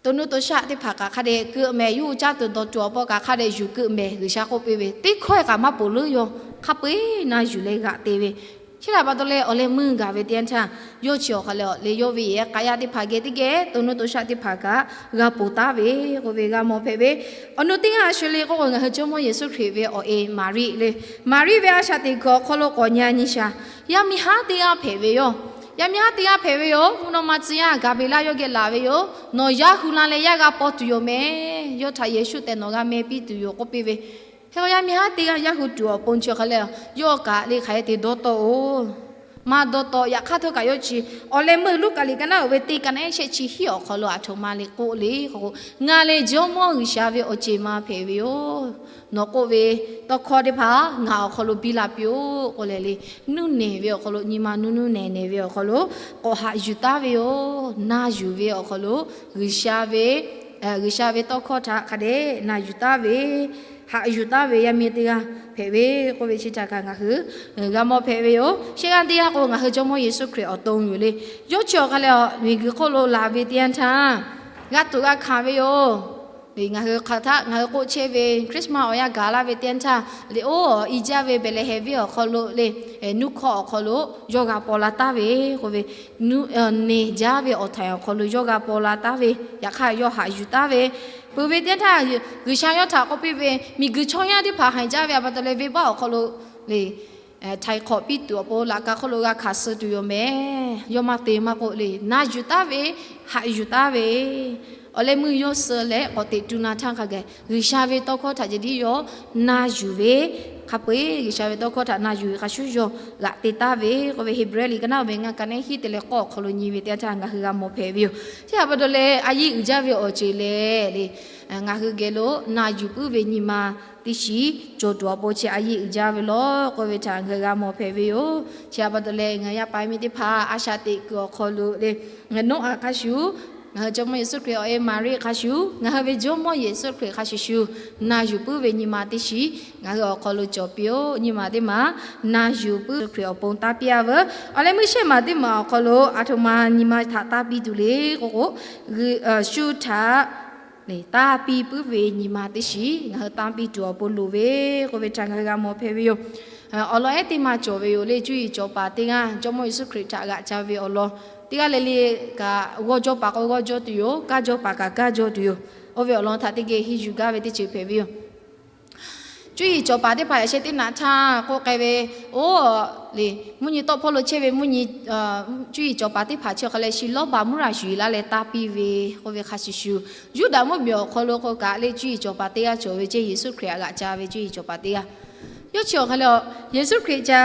to nuˇ to shaˆ teˇ hpaˍ kaꞈ hk'a dehꞈ keu mehˍ, yawˇ hui caˇ tuˬ dawˬ tuˬ awˬ pon kaꞈ hk'a dehꞈ yuˬ keu mehˍ, G'uiˬsha k'oˆ piˇ ve, teˇ hkawˇ kaꞈ maˇ poˬ leuˉ. Yawˇ hk'a peu-eˬ na yuˬ leh g'aꞈ te ve. Chi htaꞈ pa taw leh awˬ leh meuˇ gaˬ ve teˇ yanˇ htaˇ, yawˇ chi awˬ hk'aw leh le, yawˇ ve yehˬ k'aꞈ yaˇ teˇ hpaˍ geh teˇ geh to nuˇ to shaˆ teˇ hpaˍ kaꞈ g'a poˬ taˉ ve k'oˆ ve g'a mawˬ hpehꞈ ve. Awˬ nu teˇ g'aˇ a shu le k'oˆ k'o, ngaˬ hui Jawˇmawˇ Yeˍsuˆ Hkriꞈ ve awˬ e Maˍriˆ le. Maˍriˆ ve a shaꞈ teꞈ kuiˬ awˬ hk'aw lo k'awꞈ nyi a nyi shaˍ, yaˇ miˇ haˉ teˇ g'aˇ hpehꞈ ve yoˬ. Yaˇ miˇ haˉ teˇ g'aˇ hpehꞈ ve yoˬ. Mvuhˇ naw ma tcuh yaˇ Gaˍbriˍlaˆ yawˇ geh laˬ ve yoˬ. Nawˬ yaˇ hu la leh yaˇ g'a paw tuˬ yoˬ mehˍ. Yawˇ htaꞈ Yeˍsuˆ tehꞈ nawˬ g'a meh piˇ tuˬ yoˬ k'oˆ piˇ ve. Hk'e k'o, yaˇ miˇ haˉ teˇ g'aˇ yaˇ hu tuˬ awˬ pon chi awˬ hk'aw leh, yawˇ kaꞈ le hk'aˬ hk'e te dawˇ tawˆ oˬ. Maˇ dawˇ tawˆ. Yaꞈ hk'aˇ htawˇ kaꞈ yawˇ chi awˬ leh meuˇ Luˉkaꞈ liꞈ ka naˉ uiˍ ve teˇ ka naˉ shehˆ chi hiˉ awˬ hk'aw lo aˬ htoꞈ ma le k'oˆ le k'o, ngaˬ lehˬ Jawˇmawˇ G'uiˬsha ve awˬ ceˬ ma hpehꞈ ve yoˬ. Nawˬ k'oˆ ve tawˇ hkawˇ teˇ hpaˍ ngaˬ awˬ hk'aw lo biˇ la piˇ-oˬ k'oˆ leh le, nuˇ nehˬ ve awˬ hk'aw lo, nyi ma nuˇ nuˇ nehˬ nehˬ ve awˬ hk'aw lo k'awꞈ haꞈ yuˬ taˉ ve yoˬ. Na yuˬ ve awˬ hk'aw lo G'uiˬsha ve, G'uiˬsha ve tawˇ hkawˇ htaꞈ hk'a dehꞈ na yuˬ taˉ ve, haꞈ yuˬ taˉ ve yaˇ miˇ teˇ g'aˇ hpehꞈ ve k'oˆ ve chi htaꞈ kaꞈ ngaˬ hui g'a mawˬ hpehꞈ ve yoˬ. Shehˆ g'aˇ teˇ g'aˇ k'o, ngaˬ hui Jawˇmawˇ Yeˍsuˆ Hkriꞈ awˬ to yoˬ le. Yawˇ chi awˬ hk'aw leh miˬguiˬ hk'oˆ lo laˬ ve teˇ yanˇ htaˇ, g'a tuꞈ g'a hkanˍ ve yoˬ. Ngaˬ hui hk'aˬ htaˆ ngaˬ hui k'oˆ chehˇ ve Christmas awˬ yanˇ gaˬ laˇ ve teˇ yanˇ htaˇ, le oˇ Eˇjiˇ ve Behˍlehˍhehnˍ venˇ awˬ hk'aw lo le, nuˇ hkawˇ awˬ hk'aw lo yawˇ g'a paw la taˉ ve k'oˆ ve, nehˬ jaˇ ve awˬ htaiˍ awˬ hk'aw lo yawˇ g'a paw la taˉ ve, yaꞈ hk'aˇ yawˇ haꞈ yuˬ taˉ ve, peuˬ ve teˇ yanˇ htaˇ G'uiˬsha yawˇ htaꞈ k'oˆ piˇ ve, miˬguiˬ chaw yaˇ teˇ hpaˍ haiˬ jaˇ ve pa taw leh venˇbaˆ awˬ hk'aw lo le htaiˍ hk'awꞈ piˇ tuˬ awˬ pon laꞈ ka hk'oˆ lo g'a hkanˍ suh tuˬ yoˬ mehˍ. Yawˇ maˇ te maˇ k'oˆ le, na yuˬ taˉ ve, haꞈ yuˬ taˉ ve, awˬ leh meuˇ yawˇ suh leh k'awꞈ teꞈ tu na htaˇ hk'a gaˬ G'uiˬsha ve tawˇ hkawˇ htaꞈ ceh tiˉ yawˇ na yuˬ ve, hk'a peu-eˬ G'uiˬsha ve tawˇ hkawˇ htaꞈ na yuˬ ve hk'a shuˍ yawˇ g'aꞈ te taˍ ve k'oˆ ve, Heˍbrehˇ liꞈ ka naˉ uiˍ ve ngaˇ ka naˉ hiˉ te leh k'awˇ awˬ hk'aw lo nyi ve teˇ yanˇ htaˇ ngaˬ hui g'a mawˬ hpehꞈ ve yoˬ. Chi htaꞈ pa taw leh a yeˇ uiˍ jaˇ ve awˬ ceuˬ lehˬ le, ngaˬ hui geh lo na yuˬ puiˉ ve nyi ma teˇ shiˍ cawˬ tuˬ awˬ pon chi a yeˇ uiˍ jaˇ ve lawˬ k'oˆ ve htaꞈ ngaˬ hui g'a mawˬ hpehꞈ ve yoˬ. Chi htaꞈ pa taw leh ngaˬ yaˇ paˍ miˇ teˇ hpaˍ a shaꞈ teꞈ kuiˬ awˬ hk'aw lo le, Noˉaꞈ hk'a shuˍ Ngaˬ hui Jawˇmawˇ Yeˍsuˆ Hkriꞈ awˬ e Maˍriˆ hk'a shuˍ, ngaˬ hui ve Jawˇmawˇ Yeˍsuˆ Hkriꞈ hk'a shuˍ shuˍ, na yuˬ puiˉ ve nyi ma teˇ shiˍ ngaˬ hui awˬ hk'aw lo cawˬ piˇ-oˆ. Nyi ma teˇ maˬ na yuˬ puiˉ Yeˍsuˆ Hkriꞈ awˬ pon tanˇ piˇ-a veuˬ. Awˬ leh meuˇ shehˆ maˬ teˇ maˬ awˬ hk'aw lo aˬ htoꞈ ma nyi ma htaꞈ tanˇ piˇ tuˬ le k'oˆ k'o, shu htaꞈ tanˇ piˇ puiˉ ve nyi ma teˇ shiˍ ngaˬ hui tanˇ piˇ tuˬ awˬ pon loˍ ve k'oˆ ve htaꞈ ngaˬ hui g'a mawˬ hpehꞈ ve yoˬ. Awˬ lawn ehˉ teˇ maˬ cawˬ ve yoˬ le. Cuˇ yiˍ cawˬ paˍ teˇ g'aˇ Jawˇmawˇ Yeˍsuˆ Hkriꞈ htaꞈ g'aꞈ ca ve awˬ lawn teˇ g'aˇ le le kaꞈ, g'awˇ jawˇ paˍ k'o g'awˇ jawˇ tuˬ yoˬ, kaˇ jawˇ paˍ kaꞈ kaˇ jawˇ tuˬ yoˬ. Oˇ ve awˬ lawn htaꞈ teˇ geh henˇ yuˬ gaˇ ve teˇ ceuˬ hpehꞈ ve yoˬ. Cuˇ yiˍ cawˬ paˍ teˇ hpaˍ yaꞈ sheh teˇ naꞈ htaˇ k'oˆ k'ai ve, oˇ le, mvuhˇ nyi tawˆ hpawˇ lo chehˇ ve mvuhˇ nyi cuˇ yiˍ cawˬ paˍ teˇ hpaˍ chi awˬ hk'a leh shi lawˉ baˬ muˉ raˬ shuˍ laˇ leh tanˇ piˇ ve k'oˆ ve hk'a shuˍ shuˍ, Yuˇdaꞈ mvuhˇmiˬ awˬ hk'aw lo k'o kaꞈ le cuˇ yiˍ cawˬ paˍ teˇ g'aˇ cawˬ ve ceˇ. Yeˍsuˆ Hkriꞈ htaꞈ g'aꞈ ca ve cuˇ yiˍ cawˬ paˍ teˇ g'aˇ, yawˇ chi awˬ hk'a leh Yeˍsuˆ Hkriꞈ ca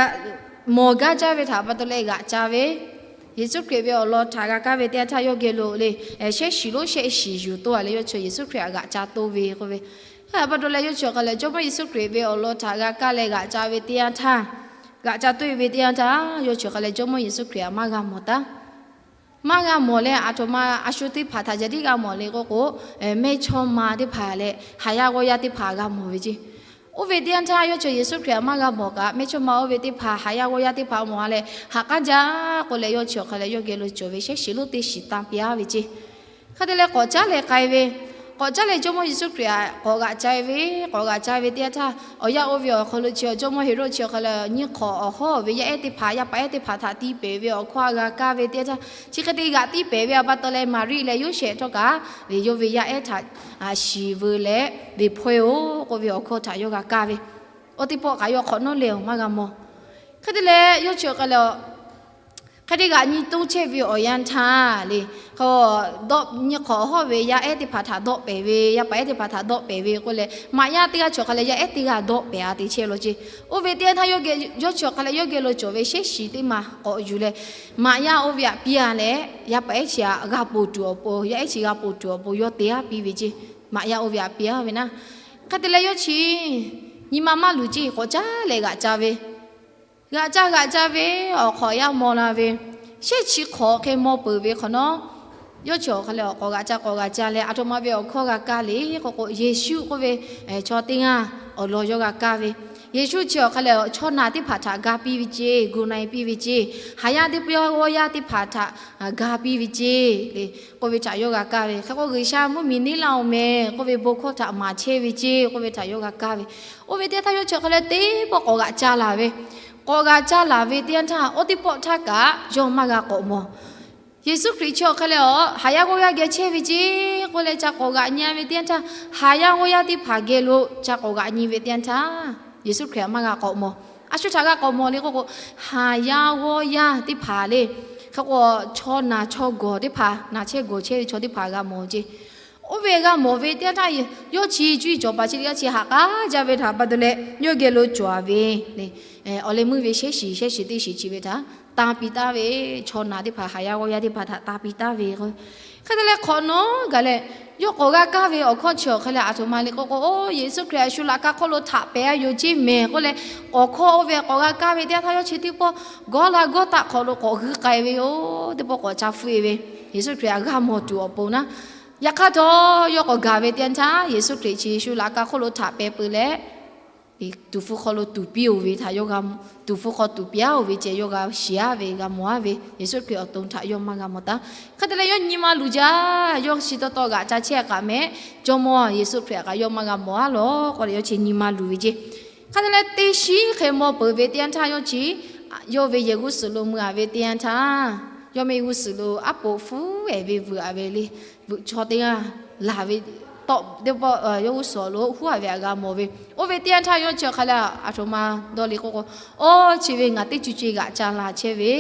mawˬ gaˇ jaˇ ve htaꞈ pa taw leh g'aꞈ ca ve, Yeˍsuˆ Hkriꞈ ve awˬ lawn htaꞈ g'a kaˇ ve teˇ yanˇ htaˇ yawˇ geh lo le, shehˆ shiˍ lonˉ shehˆ shiˍ yuˬ toˇ-a leh yawˇ chi Yeˍsuˆ Hkriꞈ htaꞈ g'aꞈ ca toˇ ve k'oˆ ve, hk'e pa taw leh yawˇ chi awˬ hk'a leh Jawˇmawˇ Yeˍsuˆ Hkriꞈ ve awˬ lawn htaꞈ g'a kaˇ leh g'aꞈ ca ve teˇ yanˇ htaˇ, g'aꞈ ca toˇ ve teˇ yanˇ htaˇ yawˇ chi awˬ hk'a leh Jawˇmawˇ Yeˍsuˆ Hkriꞈ htaꞈ maˇ g'a mawˬ taˉ. Maˇ g'a mawˬ leh aˬ htoꞈ ma a shu teˇ hpaˍ htaꞈ ca tiˉ g'a mawˬ le k'oˆ k'o, mehˇchawˇma teˇ hpaˍ leh haˍ yaˇ g'awˇ yaˇ teˇ hpaˍ g'a mawˬ ve ceˇ. Oˇ ve teˇ yanˇ htaˇ yawˇ chi Yeˍsuˆ Hkriꞈ htaꞈ maˇ g'a mawˬ kaꞈ mehˇchawˇma oˇ ve teˇ hpaˍ haˍ yaˇ g'awˇ yaˇ teˇ hpaˍ mawˬ-a leh haꞈ k'aˉ jaˇ k'oˆ leh yawˇ chi awˬ hk'a leh yawˇ geh lo cawˬ ve shehˆ shiˍ lonˉ teˇ shiˍ tanˇ piˇ-a ve ceˇ. Hk'e te leh k'awꞈ caˉ leh k'ai ve, k'awꞈ caˉ leh Jawˇmawˇ Yeˍsuˆ Hkriꞈ htaꞈ k'awꞈ g'aꞈ ca ve, k'awꞈ g'aꞈ ca ve teˇ yanˇ htaˇ awˬ yanˇ oˇ ve awˬ hk'aw lo chi awˬ Jawˇmawˇ Heˍroˆ chi awˬ hk'a leh nyiˇ hk'awꞈ awˬ hawˉ ve yaˇ ehˉ teˇ hpaˍ yaˇ paˍ ehˉ teˇ hpaˍ htaꞈ tiˇ pehˍ ve awˬ hkawˇ a g'a kaˇ ve teˇ yanˇ htaˇ, chi hk'e te g'aꞈ tiˇ pehˍ ve a pa taw leh Maˍriˆ leh Yoˇsehꞈ htawˇ kaꞈ le yawˇ ve yaˇ ehˉ htaꞈ shiˍ veu leh, Liꞈ hpawehˇ-oˬ k'oˆ ve awˬ hkawˇ htaꞈ yawˇ g'a kaˇ ve, oˇ teˇ pawˆ kaꞈ yawˇ hk'awꞈ nawˉ leh awˬ maˇ g'a mawˬ. Hk'e te leh yawˇ chi awˬ hk'a leh hk'e te g'aꞈ nyi toˇ chehˇ ve awˬ yanˇ htaˇ le, dawˆ nyi hk'awꞈ hawˉ ve yaˇ ehˉ teˇ hpaˍ htaꞈ dawˆ pehˍ ve, yaˇ paˍ ehˉ teˇ hpaˍ htaꞈ dawˆ pehˍ ve k'oˆ leh, maꞈ yaˇ teˇ g'aˇ chi awˬ hk'a leh yaˇ ehˉ teˇ g'aˇ dawˆ pehˍ-a te chehˇ law ceˇ. Oˇ ve teˇ yanˇ htaˇ yawˇ geh, yawˇ chi awˬ hk'a leh yawˇ geh lo cawˬ ve shehˆ shiˍ teˇ maˬ k'awꞈ yuˬ leh, maꞈ yaˇ oˇ ve htaꞈ piˇ-a leh, yaˇ paˍ ehˉ chi htaꞈ g'a ponˬ tuˬ awˬ pon, yaˇ ehˉ chi g'a ponˬ tuˬ awˬ pon yawˇ te-a piˇ ve ceˇ. Maꞈ yaˇ oˇ ve htaꞈ piˇ-a ve naˉ. Hk'e te leh yawˇ chi nyi ma maˇ luˬ ceˇ, k'awꞈ caˉ leh g'aꞈ ca ve, g'aꞈ ca g'aꞈ ca ve, awˬ hk'awꞈ yaˇ maw la ve, shehˆ chi hk'awꞈ hk'e maw peuˬ ve hk'awꞈ nawˉ, yawˇ chi awˬ hk'a leh k'awꞈ g'aꞈ ca k'awꞈ g'aꞈ ca leh aˬ htoꞈ ma ve awˬ hkawˇ g'a kaˇ le k'oˆ k'o, Yeˍsuˆ k'oˆ ve chaw teˇ g'aˇ awˬ lawn yawˇ g'a kaˇ ve, Yeˍsuˆ chi awˬ hk'a leh chaw naˬ teˇ hpaˍ htaꞈ ga piˇ ve ceˇ, gu na-e piˇ ve ceˇ, haˍ yaˇ teˇ g'awˇ yaˇ teˇ hpaˍ htaꞈ ga piˇ ve ceˇ le k'oˆ ve htaꞈ yawˇ g'a kaˇ ve. Hk'e k'o G'uiˬsha mvuhˇmiˬ neˇ laˇ-oˬ mehˍ k'oˆ ve bon hkawˇ htaꞈ maˍ chehˇ ve ceˇ k'oˆ ve htaꞈ yawˇ g'a kaˇ ve. Oˇ ve teˇ yanˇ htaˇ yawˇ chi awˬ hk'a leh teˇ pawˆ k'awꞈ g'aꞈ ca laˬ ve, k'awꞈ g'aꞈ ca laˬ ve teˇ yanˇ htaˇ oˇ teˇ pawˆ htaˇ kaꞈ yawˇ maˇ g'a k'awꞈ mawˬ. Yeˍsuˆ Hkriꞈ chi awˬ hk'a leh a haˍ yaˇ g'awˇ yaˇ geh chehˇ ve ceˇ k'oˆ leh ca k'awꞈ g'aꞈ nyi ve teˇ yanˇ htaˇ, haˍ yaˇ g'awˇ yaˇ teˇ hpaˍ geh lo ca k'awꞈ g'aꞈ nyi ve teˇ yanˇ htaˇ, Yeˍsuˆ Hkriꞈ htaꞈ maˇ g'a k'awꞈ mawˬ. A shu htaꞈ g'a k'awꞈ mawˬ le k'oˆ k'o, haˍ yaˇ g'awˇ yaˇ teˇ hpaˍ le, hk'e k'o chaw naˬ chaw gawˬ teˇ hpaˍ, naˬ chehˇ gawˬ chehˇ ve chaw teˇ hpaˍ g'a mawˬ ceˇ. Oˇ ve g'a mawˬ ve teˇ yanˇ htaˇ, yawˇ chi cuˇ yiˍ cawˬ paˍ chi teˇ g'aˇ chi haꞈ k'aˉ jaˇ ve htaꞈ pa taw leh yawˇ geh lo cawˬ-a ve le, awˬ leh meuˇ ve shehˆ shiˍ shehˆ shiˍ teˇ shiˍ chi ve htaꞈ tanˇ piˇ taˍ ve, chaw naˬ teˇ hpaˍ haˍ yaˇ g'awˇ yaˇ teˇ hpaˍ htaꞈ tanˇ piˇ taˍ ve k'o, hk'e te leh hk'awꞈ nawˉ gaˬ leh, yawˇ k'awꞈ g'a kaˇ ve awˬ hkawˇ chi awˬ hk'a leh aˬ htoꞈ ma le k'oˆ k'o, oˇ Yeˍsuˆ Hkriꞈ a shu laꞈ ka hk'oˆ lo htaꞈ pehˍ-a yoˬ ceˇ mehˍ k'oˆ leh, awˬ hkawˇ oˇ ve k'awꞈ g'a kaˇ ve teˇ yanˇ htaˇ yawˇ chi teˇ pawˆ Gawˇlaˇgawˇtaˆ hk'awꞈ lo k'awꞈ g'uiˇ k'ai ve yoˬ. Teˇ pawˆ k'awꞈ ca hpfuhˆ-e ve, Yeˍsuˆ Hkriꞈ htaꞈ g'a mawˬ tuˬ awˬ pon naˉ. Yaꞈ hk'aˇ htawˇ yawˇ k'awꞈ gaˬ ve teˇ yanˇ htaˇ Yeˍsuˆ Hkriꞈ chi shu laꞈ ka hk'oˆ lo htaꞈ pehˍ peuˬ leh, tuˍ hpfuh hk'aw lo tuˍ piˇ-oˬ ve htaꞈ yawˇ g'a, tuˍ hpfuh hk'aw tuˍ piˇ-a-oˬ ve ceh yawˇ g'a shiˍ-a ve g'a mawˬ-a ve, Yeˍsuˆ Hkriꞈ awˬ to htaꞈ yawˇ maˇ g'a mawˬ taˍ. Hk'e te leh yawˇ nyi ma luˬ jaˇ, yawˇ chi taw taw g'aꞈ ca chehˇ kaꞈ mehˍ, Jawˇmawˇ Yeˍsuˆ Hkriꞈ htaꞈ kaꞈ yawˇ maˇ g'a mawˬ-a lawˬ k'oˆ leh yawˇ chi nyi ma luˬ ve ceˇ. Hk'e te leh teˇ shiˉ hk'e maw peuˬ ve teˇ yanˇ htaˇ yawˇ chi, yawˇ ve yehˬ g'uˇ suhˍ lo mui-a ve teˇ yanˇ htaˇ, yawˇ mehˆ g'uˇ suhˍ lo aˉ poꞈ hpuˉ-ehˍ ve vuiˬ-a ve le, vuiˬ chaw teˇ g'aˇ laˬ ve tawˆ teˇ pawˆ yawˇ g'uˇ suhˍ lo huˉ-a ve htaꞈ g'a mawˬ ve. Oˇ ve teˇ yanˇ htaˇ yawˇ chi awˬ hk'a leh aˬ htoꞈ ma dawˇ le k'oˆ k'o, oˇ chi ve ngaˬ teˇ co co g'aꞈ ca laˬ chehˇ ve,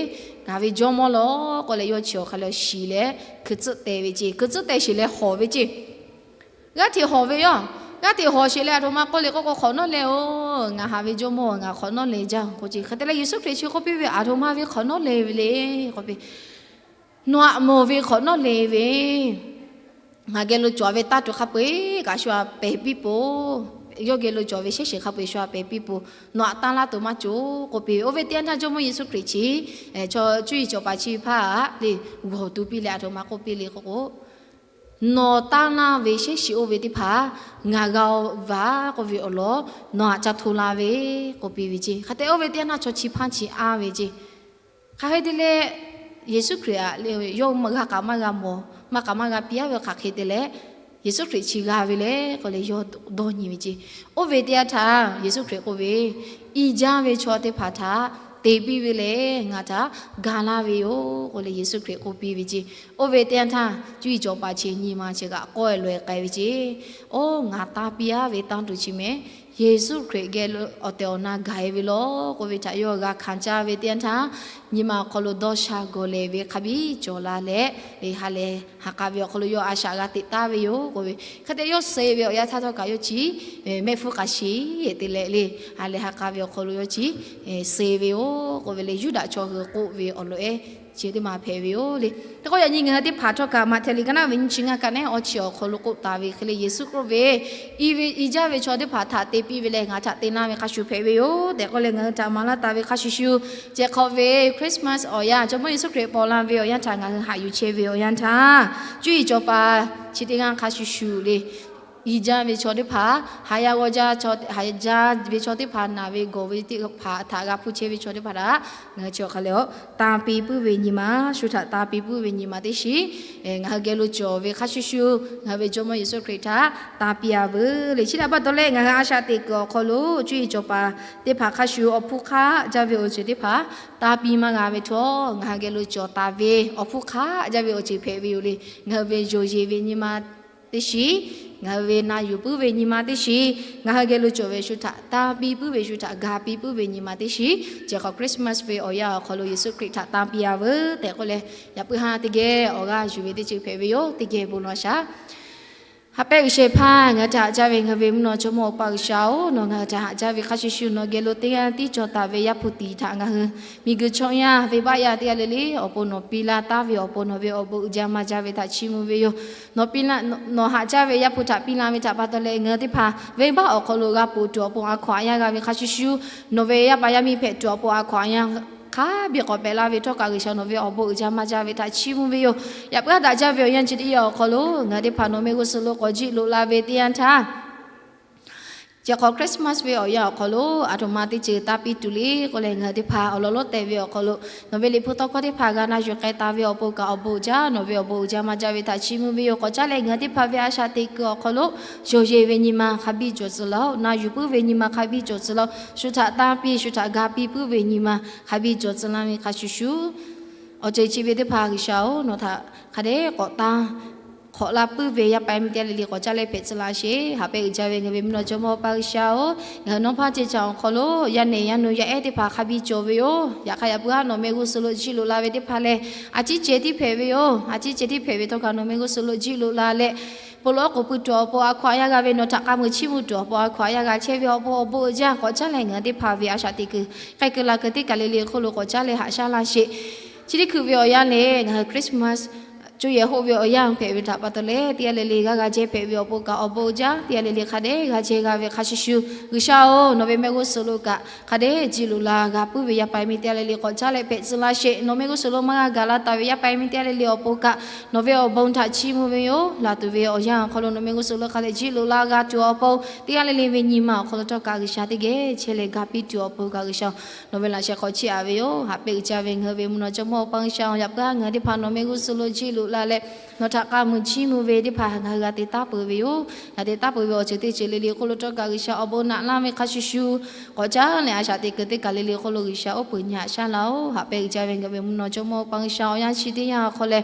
ngaˬ ve Jawˇmawˇ lawˬ k'oˆ leh yawˇ chi awˬ hk'a leh shiˍ leh hkui tcuhˆ teh ve ceˇ. Hkui tcuhˆ teh sheˍ leh hawˬ ve ceˇ. G'aˇ hteꞈ hawˬ ve yoˬ. G'aˇ hteꞈ hawˬ sheˍ leh aˬ htoꞈ ma k'oˆ le k'oˆ k'o, Hk'awꞈ nawˉ leh-oˬ, ngaˬ haˍ ve Jawˇmawˇ, ngaˬ hk'awꞈ nawˉ leh jaˇ k'oˆ ceˇ. Hk'e te leh Yeˍsuˆ Hkriꞈ chi k'oˆ piˇ ve, Aˬ htoꞈ ma ve hk'awꞈ nawˉ leh ve le k'oˆ piˇ. Nawˬ htaꞈ mawˬ ve hk'awꞈ nawˉ leh ve, ngaˬ geh lo cawˬ ve tanˇ tuˬ hk'a peu-eˬ kaꞈ shu htaꞈ pehˬ piˇ peuˬ. Yawˇ geh lo cawˬ ve shehˉ shiˍ hk'a peu-eˬ shu htaꞈ pehˬ piˇ peuˬ. Nawˬ htaꞈ tanˇ laˇ tuˬ maˇ cawˬ k'oˆ piˇ ve. Oˇ ve teˇ yanˇ htaˇ Jawˇmawˇ Yeˍsuˆ Hkriꞈ chi chaw cuˇ yiˍ cawˬ paˍ chi hpaˇ htaꞈ le g'awˬ tu piˇ leh aˬ htoꞈ ma k'oˆ piˇ le k'oˆ k'o, Nawˬ taˇ naˇ ve shehˉ shiˍ oˇ ve teˇ hpaˍ ngaˬ g'a-o vaˬ k'oˆ ve awˬ lawn nawˬ htaꞈ ca hto la ve k'oˆ piˇ ve ceˇ. Hk'a te oˇ ve teˇ yanˇ htaˇ chaw chi hpaˇ chi anˇ ve ceˇ. Hk'aˬ hk'e te leh, Yeˍsuˆ Hkriꞈ htaꞈ yawˇ g'a k'aˍ maˇ g'a mawˬ, maˇ k'aˍ maˇ g'a piˇ-a ve hk'aˬ hk'e te leh, Yeˍsuˆ Hkriꞈ chi g'a ve le k'oˆ leh yawˇ dawˇ nyi ve ceˇ. Oˇ ve teˇ yanˇ htaˇ Yeˍsuˆ Hkriꞈ k'oˆ ve, I jaˇ ve chaw teˇ hpaˍ htaꞈ te piˇ ve lehˬ ngaˬ htaꞈ ga laˇ ve yoˬ k'oˆ leh Yeˍsuˆ Hkriꞈ k'oˆ piˇ ve ceˇ. Oˇ ve teˇ yanˇ htaˇ cuˇ yiˍ cawˬ paˍ chi nyi ma chi kaꞈ k'awehˇ loꞈ-e k'ai ve ceˇ. Oˇ, ngaˬ tanˇ piˇ-a ve tanˇ tuˬ chi mehˍ, Yeˍsuˆ Hkriꞈ geh lo awˬ tehˬ awˬ na gaˬ-e ve law k'oˆ ve htaꞈ yawˇ g'a hkanˍ caˇ ve teˇ yanˇ htaˇ, nyi ma awˬ hk'aw lo dawˇ sha gawˬ lehˬ ve hk'a biˇ cawˬ la leh, ha lehˬ ha k'a ve awˬ hk'aw lo yawˇ a shaꞈ g'a teꞈ taˍ ve yoˬ k'oˆ ve. Hk'e te yawˇ suh ve awˬ yanˇ htaˇ htawˇ kaꞈ yawˇ chi mehˆ hpfuhˇ k'a sheˍ te leh le, ha lehˬ ha k'a ve awˬ hk'aw lo yawˇ chi suh ve yoˬ k'oˆ ve le, Yuˇdaꞈ chaw hui k'oˆ ve awˬ lawn ehˉ chi teˇ ma hpehꞈ ve yoˬ le. Hk'e k'o yaꞈ nyi ngaˬ hui teˇ hpaˍ htawˇ kaꞈ Maꞈhtehˍ liꞈ ka naˉ ve nyiˇ chi ngaˇ ka nehˉ awˬ chi awˬ hk'aw lo k'oˆ taˍ ve hk'e le, Yeˍsuˆ k'oˆ ve, I ve, I jaˇ ve chaw teˇ hpaˍ htaꞈ te piˇ ve lehˬ ngaˬ htaꞈ te laˇ ve hk'a shuˍ hpehꞈ ve yoˬ tehꞈ k'oˆ leh ngaˬ hui htaꞈ maˍ laˇ taˍ ve hk'a shuˍ shuˍ, ceh hk'awꞈ ve Christmas awˬ yanˇ, Jawˇmawˇ Yeˍsuˆ Hkriꞈ paw la ve awˬ yanˇ htaꞈ ngaˬ hui haꞈ yuˬ chehˇ ve awˬ yanˇ htaˇ, cuˇ yiˍ cawˬ paˍ chi teˇ g'aˇ hk'a shuˍ shuˍ le, I jaˇ ve chaw teˇ hpaˍ, haꞈ ya g'aw jaˇ, haꞈ jaˇ ve chaw teˇ hpaˍ, naˬ ve gawˬ ve teˇ hpaˍ htaꞈ g'a hpuˇ chehˇ ve chaw teˇ hpaˍ htaꞈ ngaˬ hui chi awˬ hk'aˬ lehˬ tanˇ piˇ puiˉ ve nyi ma, shu htaꞈ tanˇ piˇ puiˉ ve nyi ma teˇ shiˍ, ngaˬ hui geh lo cawˬ ve hk'a shuˍ shuˍ ngaˬ hui ve Jawˇmawˇ Yeˍsuˆ Hkriꞈ htaꞈ tanˇ piˇ-a veuˬ le. Chi htaꞈ pa taw leh ngaˬ hui a shaꞈ teꞈ kuiˬ awˬ hk'aw lo cuˇ yiˍ cawˬ paˍ teˇ hpaˍ hk'a shuˍ awˬ hpfuhˇ hk'aˆ jaˇ ve awˬ ceuˬ teˇ hpaˍ tanˇ piˇ maˇ g'a ve htawˇ, ngaˬ hui geh lo cawˬ taˍ ve awˬ hpfuhˇ hk'aˆ jaˇ ve awˬ ceuˬ hpehꞈ ve yoˬ le. Ngaˬ hui ve yonˍ yeˬ ve nyi ma teˇ shiˍ, ngaˬ hui ve na yuˬ puiˉ ve nyi ma teˇ shiˍ, ngaˬ hui geh lo cawˬ ve shu htaꞈ tanˇ piˇ puiˉ ve, shu htaꞈ ga piˇ puiˉ ve nyi ma teˇ shiˍ, ceh hk'awꞈ Christmas ve awˬ yanˇ awˬ hk'aw lo Yeˍsuˆ Hkriꞈ htaꞈ tanˇ piˇ-a veuˬ tehꞈ k'oˆ leh, yaꞈ puiˉ haˉ teˇ geh awˬ g'aˇ yuˬ ve teˇ ceuˬ hpehꞈ ve yoˬ. Teˇ geh bon lawˬ shaˍ. Haꞈ pehnˇ G'uiˬsha hpaˇ, ngaˬ hui htaꞈ haꞈ jaˇ ve ngaˬ hui ve mvuhˇ naw jawˇmawˇ Awˬ pa G'uiˬsha-oˬ, nawˬ ngaˬ hui htaꞈ haꞈ jaˇ ve hk'a shuˍ shuˍ nawˬ geh lo teˇ g'aˇ tiˉ cawˬ taˍ ve Yaˇ hpu tiˍ htaꞈ ngaˬ hui miˬguiˬ chaw yaˇ venˇbaˆ yaˇ teˇ g'aˇ le le awˬ pon nawˬ piˇ laˇ taˍ ve awˬ pon nawˬ ve awˬ bon uiˍ jaˇ maˇ jaˇ ve htaꞈ chiˇ mvuh ve yoˬ. Nawˬ piˇ laˇ, nawˬ haꞈ jaˇ ve Yaˇ hpu htaꞈ piˇ la ve htaꞈ pa taw leh ngaˬ hui teˇ hpaˍ venˇbaˆ awˬ hk'aw lo g'a ponˬ tuˬ awˬ pon a hkaw-anˬ yaˇ g'a ve hk'a shuˍ shuˍ, nawˬ ve yaˇ paˍ yaˇ miˇ hpehꞈ tuˬ awˬ pon a hkaw-anˬ yaˇ hk'a biˇ k'awꞈ pehꞈ laˇ ve htawˇ kaꞈ G'uiˬsha nawˬ ve awˬ bon uiˍ jaˇ maˇ jaˇ ve htaꞈ chiˇ mvuh ve yoˬ. Yaꞈ puiˉ haˉ daꞈ jaˇ ve awˬ yanˇ chi teˇ yanˇ awˬ hk'aw lo ngaˬ hui teˇ hpaˍ nawˬ mehˆ g'uˇ suhˍ lo k'awꞈ jiˆ loꞈ la ve teˇ yanˇ htaˇ, ceh hk'awꞈ Christmas ve awˬ yanˇ awˬ hk'aw lo aˬ htoꞈ ma teˇ ceuˬ tanˇ piˇ tuˬ le k'oˆ leh, ngaˬ hui teˇ hpaˍ awˬ lawn lonˉ teh ve awˬ hk'aw lo nawˬ ve liꞈ hpu tawˇ hkawˇ teˇ hpaˍ g'a na yuˬ k'ai taˍ ve awˬ pon kaꞈ awˬ bon uiˍ jaˇ, nawˬ ve awˬ bon uiˍ jaˇ maˇ jaˇ ve htaꞈ chiˇ mvuh ve yoˬ. K'awꞈ caˉ leh ngaˬ hui teˇ hpaˍ ve a shaꞈ teꞈ kuiˬ awˬ hk'aw lo yonˍ yeˬ ve nyi ma hk'a biˇ cawˬ tcuh laˇ-oˆ. Na yuˬ puiˉ ve nyi ma hk'a biˇ cawˬ tcuh laˇ-oˆ. Shu htaꞈ tanˇ piˇ, shu htaꞈ ga piˇ puiˉ ve nyi ma hk'a biˇ cawˬ tcuh laˇ ve hk'a shuˍ shuˍ, awˬ ceuˬ chi ve teˇ hpaˍ G'uiˬsha-oˬ, nawˬ htaꞈ hk'a dehꞈ k'awꞈ tanˇ hk'awꞈ laˇ puiˉ ve yaˇ paˍ yaˇ miˇ teˇ g'aˇ le le k'awꞈ caˉ leh hpehꞈ tcuh laˇ sheˍ. Haꞈ pehnˇ uiˍ jaˇ ve ngaˬ hui ve mvuhˇ naw jawˇmawˇ Awˬ pa G'uiˬsha-oˬ, ngaˬ hui nawˉ hpaˇ ceh caꞈ awˬ hk'aw lo yaˇ nehˬ yaˇ nu yaˇ ehˉ teˇ hpaˍ hk'a biˇ cawˬ ve yoˬ. Yaꞈ hk'aˇ yaꞈ puiˉ haˉ nawˬ mehˆ g'uˇ suhˍ lo jiˆ loꞈ la ve teˇ hpaˍ lehˬ, a ciˉ ceh tiˉ hpehꞈ ve yoˬ. A ciˉ ceh tiˉ hpehꞈ ve htawˇ kaꞈ nawˬ mehˆ g'uˇ suhˍ lo jiˆ loꞈ la leh, bon lawˬ k'oˍ pui tuˬ awˬ pon a hkaw-anˬ yaˇ g'a ve, nawˬ htaꞈ k'a muiˬ chiˇ mvuh tuˬ awˬ pon a hkaw-anˬ yaˇ g'a chehˇ ve awˬ pon awˬ bon uiˍ jaˇ. K'awꞈ caˉ leh ngaˬ hui teˇ hpaˍ ve a shaꞈ teꞈ kuiˬ k'ai kuiˬ la kuiˬ teˇ kaˬ le le hk'oˆ lo k'awꞈ caˉ leh haꞈ shaˉ laˇ sheˍ. Chi teˇ hkui ve awˬ yanˇ lehˬ, ngaˬ hui Christmas co yehˬ hoˆ ve awˬ yanˇ hpehꞈ ve htaꞈ pa taw leh, teˇ g'aˇ le le g'a g'a jehˇ hpehꞈ ve awˬ pon kaꞈ awˬ bon uiˍ jaˇ. Teˇ g'aˇ le le hk'a dehꞈ g'a jehˇ g'a ve hk'a shuˍ shuˍ, G'uiˬsha-oˬ, nawˬ ve mehˆ g'uˇ suhˍ lo kaꞈ hk'a dehꞈ jiˆ loꞈ la g'a puiˉ ve yaˇ paˍ yaˇ miˇ teˇ g'aˇ le le k'awꞈ caˉ leh hpehꞈ tcuh laˇ sheˍ. Nawˬ mehˆ g'uˇ suhˍ lo maˇ g'a gaˬ la taˍ ve yaˇ paˍ yaˇ miˇ teˇ g'aˇ le le awˬ pon kaꞈ nawˬ ve awˬ bon htaꞈ chiˇ mvuh ve yoˬ. Laˬ tuˬ ve awˬ yanˇ awˬ hk'aw lo nawˬ mehˆ g'uˇ suhˍ lo hk'a dehꞈ jiˆ loꞈ la g'a tuˬ awˬ pon, teˇ g'aˇ le le ve nyi ma awˬ hk'aw lo htawˇ kaꞈ G'uiˬsha teˇ geh chehˇ leh ga piˇ tuˬ awˬ pon kaꞈ G'uiˬsha nawˬ ve laꞈ sheh k'awꞈ chiˇ aꞈ ve yoˬ. Haꞈ pehnˇ uiˍ jaˇ ve ngaˬ hui ve mvuhˇ naw jawˇmawˇ Awˬ pa G'uiˬsha-oˬ, yaꞈ puiˉ haˉ ngaˬ hui teˇ hpaˍ nawˬ mehˆ g'uˇ suhˍ lo jiˆ loꞈ la leh, nawˬ htaꞈ k'a muiˬ chiˇ mvuh ve teˇ hpaˍ ngaˬ hui g'a te taˉ peuˬ ve yoˬ. G'a te taˉ peuˬ ve awˬ ceuˬ teˇ ceuˬ le le hk'oˆ lo htawˇ kaꞈ G'uiˬsha awˬ bon naꞈ laˇ ve hk'a shuˍ shuˍ, k'awꞈ caˉ leh a shaꞈ teꞈ kuiˬ teˇ kaˬ le le hk'oˆ lo G'uiˬsha oˉ peunˍ nyi haꞈ shaˉ laˇ-oˬ. Haꞈ pehnˇ uiˍ jaˇ ve ngaˬ hui ve mvuhˇ naw jawˇmawˇ Awˬ pa G'uiˬsha awˬ yanˇ chi teˇ yanˇ awˬ hk'aw leh,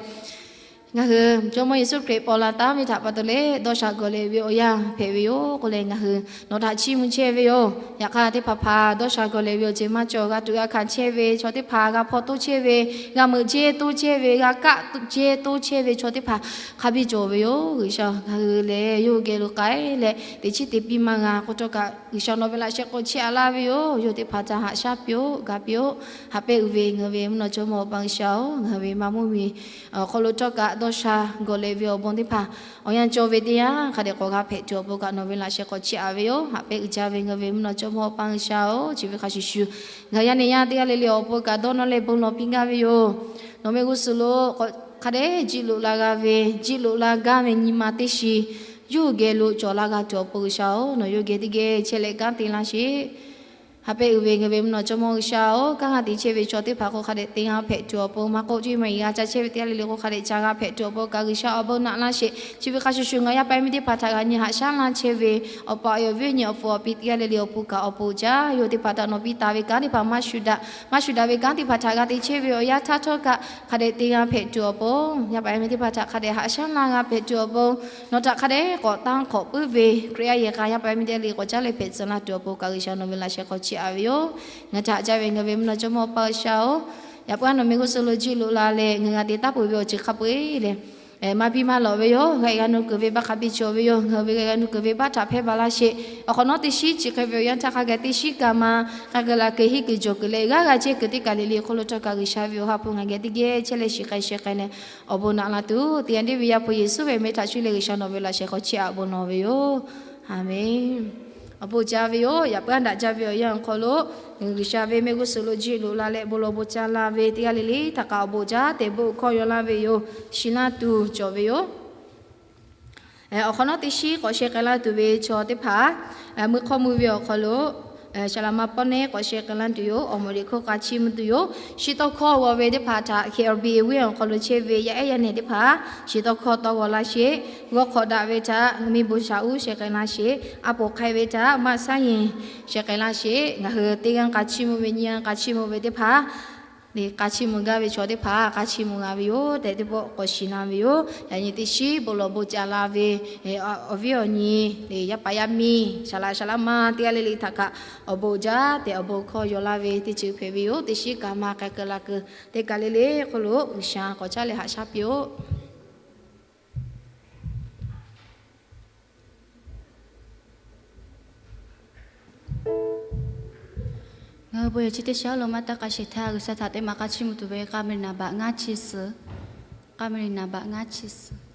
ngaˬ hui Jawˇmawˇ Yeˍsuˆ Hkriꞈ paw la taˉ ve htaꞈ pa taw leh dawˇ sha gawˬ leh ve awˬ yanˇ hpehꞈ ve yoˬ k'oˆ leh, ngaˬ hui nawˬ htaꞈ chiˇ mvuh chehˇ ve yoˬ. Yaꞈ hk'aˇ teˇ hpaˍ hpaˍ dawˇ sha gawˬ leh ve awˬ ceuˬ maˇ cawˬ, g'a tuꞈ g'a hkanˍ chehˇ ve chaw teˇ hpaˍ, g'a hpaw toˇ chehˇ ve, g'a meuꞈ jehˇ toˇ chehˇ ve, g'a kaˆ jehˇ toˇ chehˇ ve chaw teˇ hpaˍ hk'a biˇ cawˬ ve yoˬ. G'uiˬsha ngaˬ hui lehˬ yawˇ hui geh lo k'ai leh teꞈ chiˉ te piˇ maˇ g'a k'o htawˇ kaꞈ, G'uiˬsha nawˬ ve laꞈ sheh k'awꞈ chiˇ aꞈ laˇ ve yoˬ. Yawˇ hui teˇ hpaˍ htaꞈ haꞈ shaˉ piˇ-oˆ, ga piˇ-oˆ. Haꞈ pehnˇ uiˍ ve ngaˬ hui ve mvuhˇ naw jawˇmawˇ Awˬ pa G'uiˬsha-oˬ, ngaˬ hui ve maˇ muˇ miˬ awˬ hk'aw lo htawˇ kaꞈ dawˇ sha gawˬ leh ve awˬ bon teˇ hpaˍ awˬ yanˇ cawˬ ve teˇ yanˇ hk'a dehꞈ k'awꞈ g'a hpehꞈ tuˬ awˬ pon kaꞈ nawˬ ve laꞈ sheh k'awꞈ chiˇ aꞈ ve yoˬ. Haꞈ pehnˇ uiˍ jaˇ ve ngaˬ hui ve mvuhˇ naw jawˇmawˇ Awˬ pa G'uiˬsha-oˬ, chi ve hk'a shuˍ shuˍ, ngaˬ hui yaˇ nehˬ yaˇ teˇ g'aˇ le le awˬ pon kaꞈ dawˇ nawˇ leh bon lawˬ piˇ gaˇ ve yoˬ. Nawˬ mehˆ g'uˇ suhˍ lo k'awꞈ hk'a dehꞈ jiˆ loꞈ la g'a ve, jiˆ loꞈ la gaˇ ve nyi ma teˇ shi yawˇ hui geh lo cawˬ la g'a tuˬ awˬ pon G'uiˬsha-oˬ, nawˬ yawˇ geh teˇ geh chehˇ leh kanˉ te laˇ sheˍ. Haꞈ pehnˇ uiˍ ve ngaˬ ve mvuhˇ naw jawˇmawˇ G'uiˬsha-oˬ, kanˉ g'a te chehˇ ve chaw teˇ hpaˍ k'o hk'a dehꞈ te g'a hpehꞈ tuˬ awˬ pon, maˇ k'oˆ, cuˇ yiˍ maˇ yiˍ g'a ca chehˇ ve teˇ g'aˇ le le k'o hk'a dehꞈ ca g'a hpehꞈ tuˬ awˬ pon kaꞈ G'uiˬsha awˬ bon naꞈ laˇ sheˍ. Chi ve hk'a shuˍ shuˍ ngaˬ yaˇ paˍ yaˇ miˇ teˇ hpaˍ htaꞈ g'a nyi haꞈ shaˉ laˇ chehˇ ve awˬ pa awˬ e awˬ viˉ awˬ nyi awˬ pfuhˍ awˬ pi teˇ g'aˇ le le awˬ pon kaꞈ awˬ pon jaˇ. Yawˇ hui teˇ hpaˍ htaꞈ nawˬ piˇ taˍ ve kanˉ teˇ hpaˍ maˇ shuˍ daꞈ, maˇ shuˍ daꞈ ve kanˉ teˇ hpaˍ htaꞈ g'a te chehˇ ve awˬ yanˇ htaˇ htawˇ kaꞈ hk'a dehꞈ te g'a hpehꞈ tuˬ awˬ pon, yaˇ paˍ yaˇ miˇ teˇ hpaˍ htaꞈ hk'a dehꞈ haꞈ shaˉ laˇ g'a hpehꞈ tuˬ awˬ pon, nawˬ htaꞈ hk'a dehꞈ k'awꞈ tanˇ k'awꞈ puiˉ ve Hkriꞈ yaˇ yehˬ k'a yaˇ paˍ yaˇ miˇ teˇ g'aˇ le le k'awꞈ caˉ leh hpehꞈ tcuh laˇ tuˬ awˬ pon kaꞈ G'uiˬsha nawˬ ve laꞈ sheh hk'aw chiˇ aꞈ ve yoˬ. Ngaˬ htaꞈ haꞈ jaˇ ve ngaˬ ve mvuhˇ naw jawˇmawˇ Paˍ G'uiˬsha-oˬ, yaꞈ puiˉ a nawˬ mehˆ g'uˇ suhˍ lo jiˆ loꞈ la leh ngaˬ g'a te taˍ peuˬ ve awˬ ceuˬ hk'a peu-eˬ lehˬ, maˇ biˇ maˇ lawꞈ ve yoˬ. G'a g'a nu kuiˬ ve baˆ hk'a biˇ cawˬ ve yoˬ. Ngaˬ hui ve g'a g'a nu kuiˬ ve baˆ htaꞈ hpehˇ baˬ laˇ sheˍ. Awˬ hk'awꞈ nawˉ teˇ shiˉ chi hk'e ve awˬ yanˇ htaˇ hk'a gaˬ teˇ shiˉ kaꞈ maˇ k'a geu la keu hiˉ kuiˬ jawˬ kuiˬ leh g'aˇ g'a chehˇ kuiˬ teˇ kaˬ le le hk'oˆ lo htawˇ kaꞈ G'uiˬsha ve awˬ ha hpu ngaˬ geh teˇ geh chehˇ leh shiˍ k'ai sheh k'ai leh awˬ bon naꞈ la tuˬ, teˇ yanˇ deˇ ve Yaˇ hpu Yeˍsuˆ ve meh htaꞈ shuˉ leh G'uiˬsha nawˬ ve laꞈ sheh hk'aw chiˇ aꞈ bon lawˬ ve yoˬ. Aˬmenˍ. Awˬ bon jaˇ ve yoˬ. Yaꞈ puiˉ a daꞈ jaˇ ve awˬ yanˇ awˬ hk'aw lo G'uiˬsha ve mehˆ g'uˇ suhˍ lo jiˆ loꞈ la leh bon lawˬ bon ca la ve teˇ g'aˇ le le htaꞈ kaꞈ awˬ bon jaˇ tehꞈ bon hkawˇ yaw laˇ ve yoˬ. Shiˍ laˇ tuˬ cawˬ ve yoˬ. Awˬ hk'awꞈ nawˉ teˇ shiˉ k'awꞈ sheh k'ai laˇ tuˬ ve chaw teˇ hpaˍ, mui hk'awˇ mui ve awˬ hk'aw lo saˍ laꞈ ma pawˆ neˉ k'awꞈ sheh k'ai laˇ tuˬ yoˬ. Awˬ moˍ liꞈ hk'oˆ k'a chiˇ mvuh tuˬ yoˬ. Shiˍ tawˇ hkawˇ g'aw ve teˇ hpaˍ htaꞈ K R B ve awˬ hk'aw lo chehˇ ve yaˇ ehˉ yaˇ nehˬ teˇ hpaˍ shiˍ tawˇ hkawˇ tawˇ g'aw laˇ sheˍ. G'aw hk'awꞈ daꞈ ve htaꞈ Miˇ bon shaˍ uˉ sheh k'ai laˇ sheˍ. A poˍ hk'ai ve htaꞈ maˇ shaˉ nyi sheh k'ai laˇ sheˍ. Ngaˬ hui teˇ g'aˇ k'a chiˇ mvuh ve nyi g'aˇ k'a chiˇ mvuh ve teˇ hpaˍ le k'a chiˇ mvuh gaˇ ve chaw teˇ hpaˍ k'a chiˇ mvuh g'a ve yoˬ tehꞈ teˇ pawˆ k'awꞈ shiˍ laˇ ve yoˬ. Yaꞈ nyi teˇ shiˉ bon lawˬ bon ca la ve awˬ viˉ awˬ nyi le yaˇ paˍ yaˇ miˇ saˍ laꞈ saˍ laꞈ ma teˇ g'aˇ le le htaꞈ kaꞈ awˬ bon jaˇ tehꞈ awˬ bon hkawˇ yaw laˇ ve teˇ ceuˬ hpehꞈ ve yoˬ. Teˇ shiˉ kaꞈ maˇ k'ai keu la keu teˇ kaˬ le le hk'oˆ lo G'uiˬsha k'awꞈ caˉ leh haꞈ shaˉ piˇ-oˆ. Ngaˬ hui bon yehˬ chi teˇ shaˉ lo maˇ taˇ k'a sheˍ htaˇ, G'uiˬsha htaꞈ teˇ maˬ k'a chiˇ mvuh tuˬ ve k'a mvuh liꞈ naˍ baꞈ ngaˇ chi suhˍ, k'a mvuh liꞈ naˍ baꞈ ngaˇ chi suhˍ.